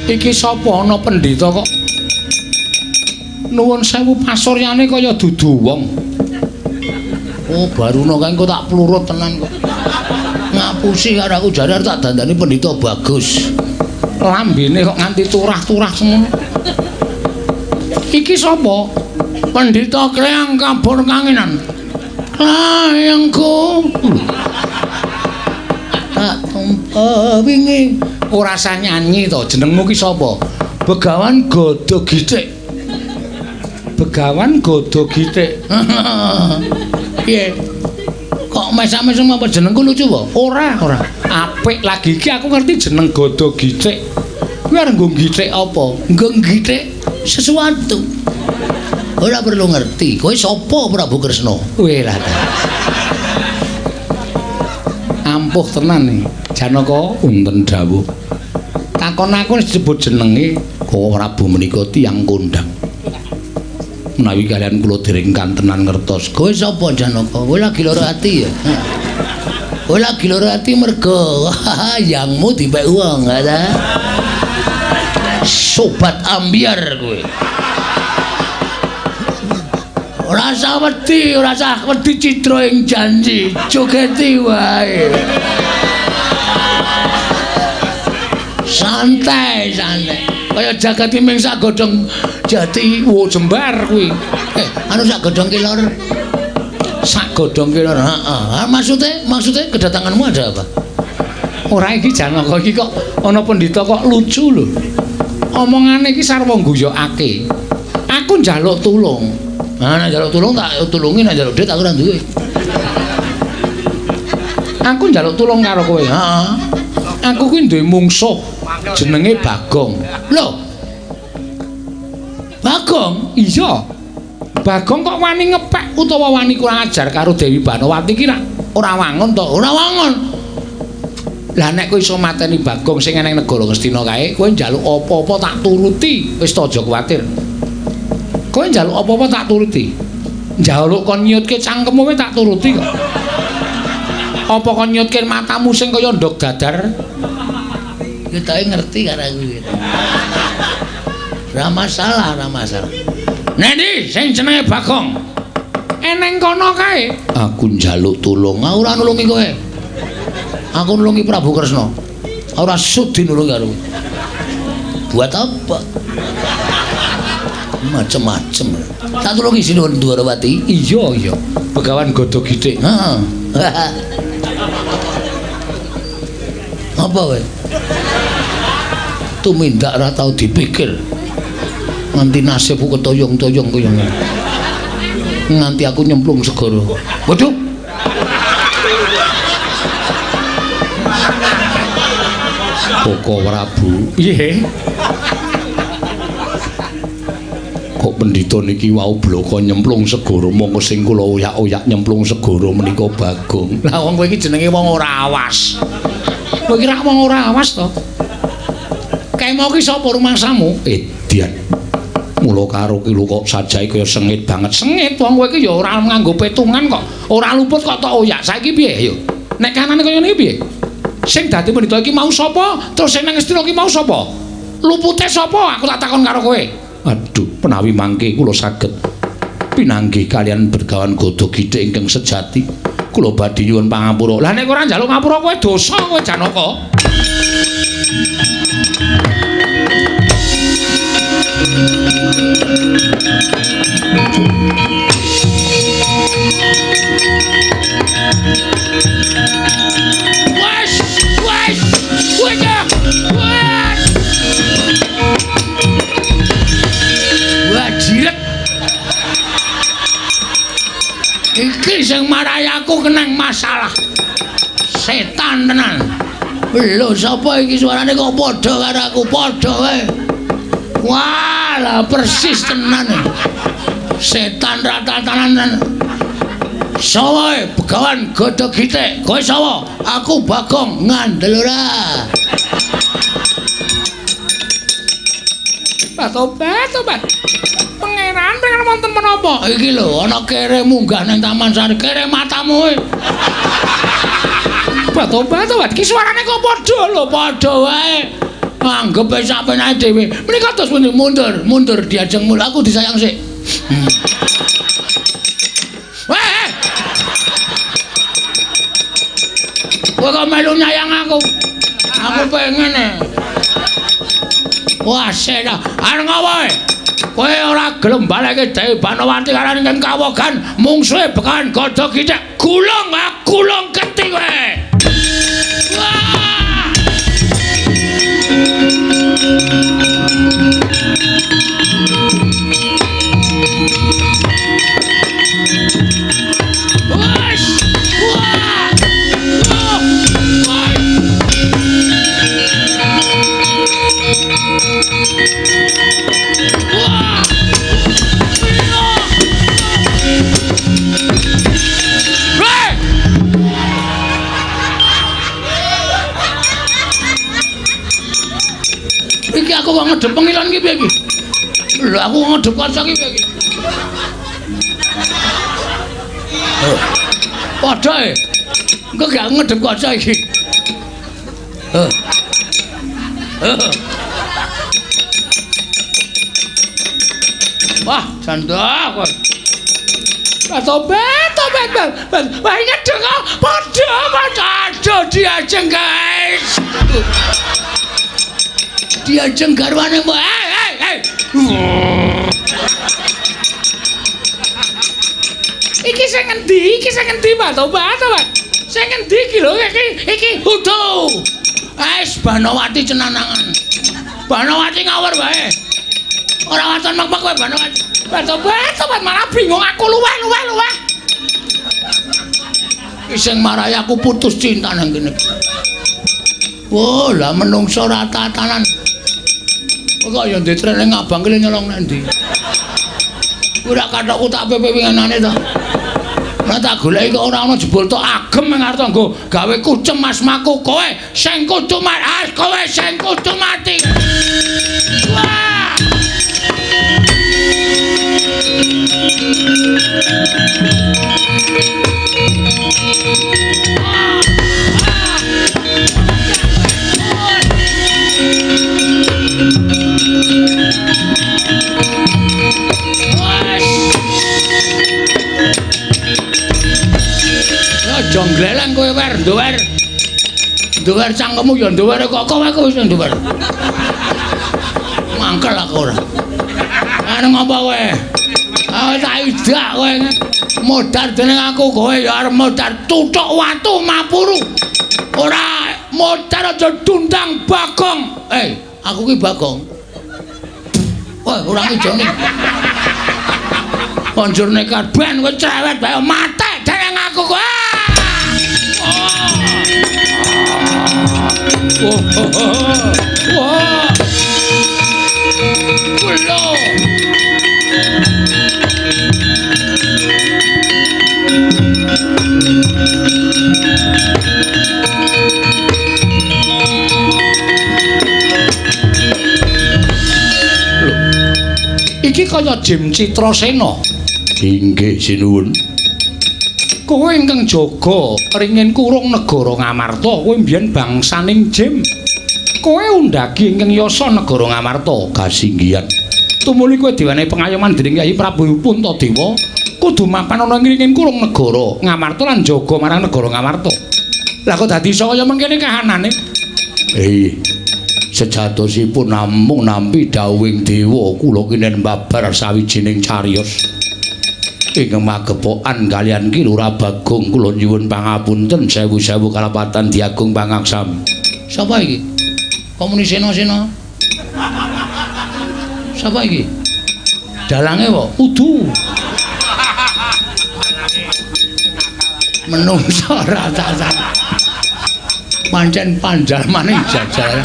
Iki sapa ana pendhita kok nuwun sewu pasuryane kaya dudu wong. Oh, Baruna kae engko tak plurut tenan kok. Ngapusi karo aku jare tak dandani pendhita bagus. Lambene kok nganti turah-turah semono. Iki sapa? Pendhita Kleang Kabur Kanginan. Layangku tak tumpa wingi. Ora usah nyanyi to, jenengmu ki sapa? Begawan Gada Githik. Begawan Gada Githik. Piye? Kok mesam-mesem apa jenengku lucu apa? Ora, ora. Apik lagi iki aku ngerti jeneng Gada Githik. Kuwi arep nggo githik apa? Nggo githik sesuatu. Ora perlu ngerti. Kowe sapa Prabu Kresna? Kowe lah. Ampuh tenan iki. Janaka wonten dawuh. Takon aku wis disebut jenenge. Kok Prabu menika tiyang kondang. Menawi kalian kula dereng kantenan ngertos. Kowe sapa Janaka? Kowe lagi lara ati ya? Kowe lagi lara ati mergo yangmu dipek wong, ta? Sobat ambyar kowe. Ora usah wedi, ora usah wedi cidra ing janji, jogeti wae. Santai, santai. Kaya jagat ming sak godhong jati, wo jembar kuwi. Anu sak godhong kelor. Sak godhong kelor. Heeh. Maksudnya kedatanganmu ada apa? Ora iki Janaka iki kok ana pendhita kok lucu lho. Omongane iki sarwa ngguyokake. Aku njaluk tulung. Nah, nek njaluk tulung tak tulungi, nek njaluk duit aku ora duwe. Aku njaluk tulung karo kowe. Heeh. Aku kuwi duwe mungsuh jenenge Bagong. Lho. Bagong? Iya. Bagong kok wani ngepek utawa wani kurang ajar karo Dewi Banowati ki ora wangun to? Ora wangun. Lah nek kowe iso mateni Bagong sing eneng negara Ngastina kae, kowe njaluk apa-apa tak turuti. Wis to aja kuwatir. Kowe njaluk apa-apa tak turuti. Njaluk kon nyutke cangkemmu wae tak turuti kok. Apa kon nyutke matamu sing kaya ndog dadar? Ketoke ngerti karo aku iki. Ora masalah, ora masalah. Nendi sing jenenge Bagong? Eneng kono kae. Aku njaluk tulung, aku ora nulungi kowe. Aku nulungi Prabu Kresna. Ora sudi nulungi karo. Buat apa? Macem-macem. Tak tulungi Sinuwun Dwarawati. Iya, iya. Begawan Gada Githik. Heeh. Apa kowe? Tumindak ora tau dipikir. Nganti nasibku ketoyong-toyong kaya ngene. Nganti aku nyemplung segara. Waduh. Koko Prabu. Piye? Kok pendhita niki wau bloko nyemplung segara mongko sing kula oyak-oyak nyemplung segara menika Bagong. Lah wong kowe iki jenenge wong ora awas. Kowe iki rak wong ora awas to? Kae mau ki sapa rumangsamu? Edian. Mula karo ki lho kok sajae kaya sengit banget. Sengit wong kowe iki ya ora nganggo petungan kok. Ora luput kok tok oyak. Saiki piye ayo? Nek kanane kaya ngene iki piye? Sing dadi pendhita iki mau sapa? Terus sing nang Ngastina iki mau sapa? Lupute sapa? Aku tak takon karo kowe. Aduh, menawi mangke kula saged pinanggih kalian Begawan Gada Githik ingkang sejati. Kula badhe nyuwun pangapura. Lah nek ora njaluk ngapura kowe dosa kowe Janaka. Wes, wes, wes, wes. Wah, jiret. Iki sing marai aku kenang masalah. Setan tenan. Lho sapa iki suarane kok padha karo aku? Padha wae. Wah, lah persis tenan. Setan rata-tatanan. Sawa Begawan Gada Githik. Kowe sapa? Aku Bagong. Ngandel ora? Tobat, tobat. Pangeran pengen wonten menapa? Iki lho, ana kere munggah nang Taman Sari. Kere matamu kowe. Tobat, tobat. Ki suarane kok padha lho, padha wae. Anggep wis sampeyan dhewe. Menika terus pundi mundur, mundur diajeng mul aku disayang sik. Weh. Kowe kok melu nyayang aku? Aku pengen e. Wah, sena. Arep ngopo? Kowe ora gelem baleke Dewi Banowati karo ingkang kawogan mungsuhe Begawan Gada Githik. Gulung, gulung geti kowe. Wah! Wes! Wah! Wah! Wah! Wah! Iki aku kok ngedep pengilon iki piye iki? Lho aku kok ngedep kaca iki piye iki? Padha e. Engko gak ngedep kaca iki. Wah, janda kowe. Tobat, tobat, tobat. Wah, ngedeng kok padha, padha. Aduh, diajeng, guys. Diajeng garwane mbok. Hei, hei, hei. Iki sing ngendi? Iki sing ngendi, Pak? Tobat, tobat. Sing ngendi iki lho? Iki iki Udu. Wes Banowati cenanangan. Banowati ngawur wae. Ora waton mek-mek kowe Banowati. Tobat, tobat malah bingung aku luweh, luweh, luweh. Iki sing marai aku putus cinta nang kene. Wah, lah menungso rata-tatanan. Kok ya ndek trene ngabang ki nyolong nang ndi? Ora kathokku tak pepe winginane to. Ora tak goleki kok ora ana jebul tok agem ing arep nggo gawe kucem asmaku kowe sing kudu mati, kowe sing kudu mati. Wah! Aja gleleng kowe wer nduwer. Nduwer cangkemmu ya nduwer kok kowe wis nduwer. Mangkel aku ora. Arep ngopo kowe? Ah tak idak kowe. Modar dening aku kowe ya arep modar tuthuk watu mapuru. Ora modar aja dundang Bagong. Aku ki Bagong. Wah, ora ngijoni. Banjur nekat ben kowe cerewet bae mate dening aku kowe. Oh. Wah. Kulo. Iki kaya Jim Citrasena. Inggih sinuwun. Kowe ingkang jaga ringin kurung negara Ngamarta, kowe mbiyen bangsaning Jim. Kowe undhagi ingkang yasa negara Ngamarta kasinggihan. Tumuli kowe diwenehi pengayoman dening Kyai Prabu Puntadewa, kudu mapan ana ing ringin kurung negara Ngamarta lan jaga marang negara Ngamarta. Lah kok dadi iso kaya mengkene kahanane? Sejatosipun namung nampi dawuhing dewa kula kinen babar sawijining cariyos ingkang magepokan kaliyan Ki Lurah Bagong. Kula nyuwun pangapunten sewu-sewu kalapatan diagung pangaksami. Sapa iki? Kok muni sena-sena? Sapa iki? Dalange apa? Udu. Menungso ora tata. Pancen panjalmane jajal.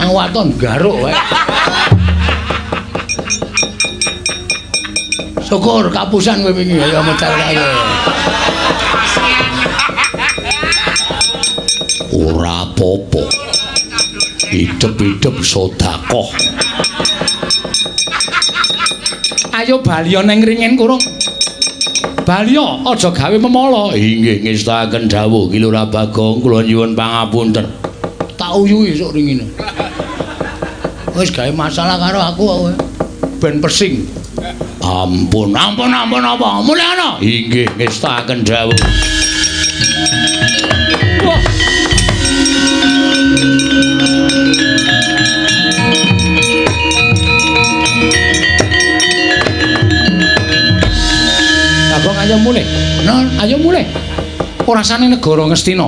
Ang waton garuk wae. Syukur kapusan kowe wingi ayo mecal kae. Ora apa-apa. Hidup-hidup sedekah. Ayo baliya ning ringin kurung. Baliya aja gawe memala. Inggih ngestakaken dawuh Ki Lurah Bagong, kula nyuwun pangapunten. Tak uyuhi sok ringine. Wis gawe masalah karo aku kowe. Ben pesing. Ampun, ampun, ampun apa? Mulih ana. Inggih ngestakaken dawuh. Wah. Bagong ayo mulih. Non, ayo mulih. Ora sane negara Ngastina.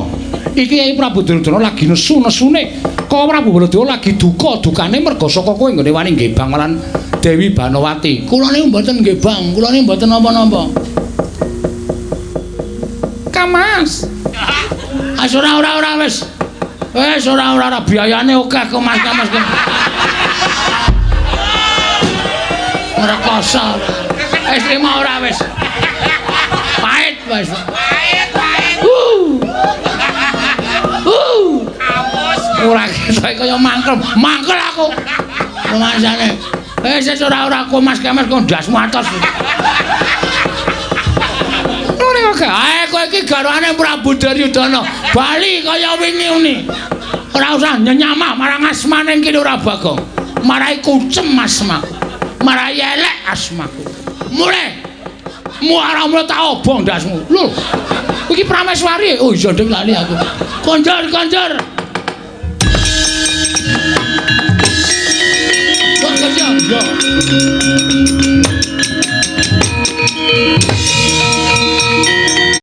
Iki Kyai Prabu Duryudana lagi nesu-nesune. Kok Prabu Baladewa lagi duka-dukane merga saka kowe nggone wani ngebang marang Dewi Banowati. Kula niku mboten ngebang, kula niku mboten napa-napa. Kamas. As ora ora ora wis. Wis ora ora ora biayane akeh kok Mas Kamas. Ngrekoso. Wis trimo ora wis. Pahit wis. Pahit, pahit. Ora ketok kaya mangkel. Mangkel aku. Rumangsane. Wis wis ora ora aku Mas Kamas kok ndasmu atos. Ora kok. Ae kowe iki garwane Prabu Duryudana. Bali kaya wingi uni. Ora usah nyenyamah marang asmane Ki Lurah Bagong. Marai kucem asmaku. Marai elek asmaku. Mulih. Muara mulih tak obong ndasmu. Lho. Iki Prameswari. Oh iya ndek lali aku. Konjor konjor.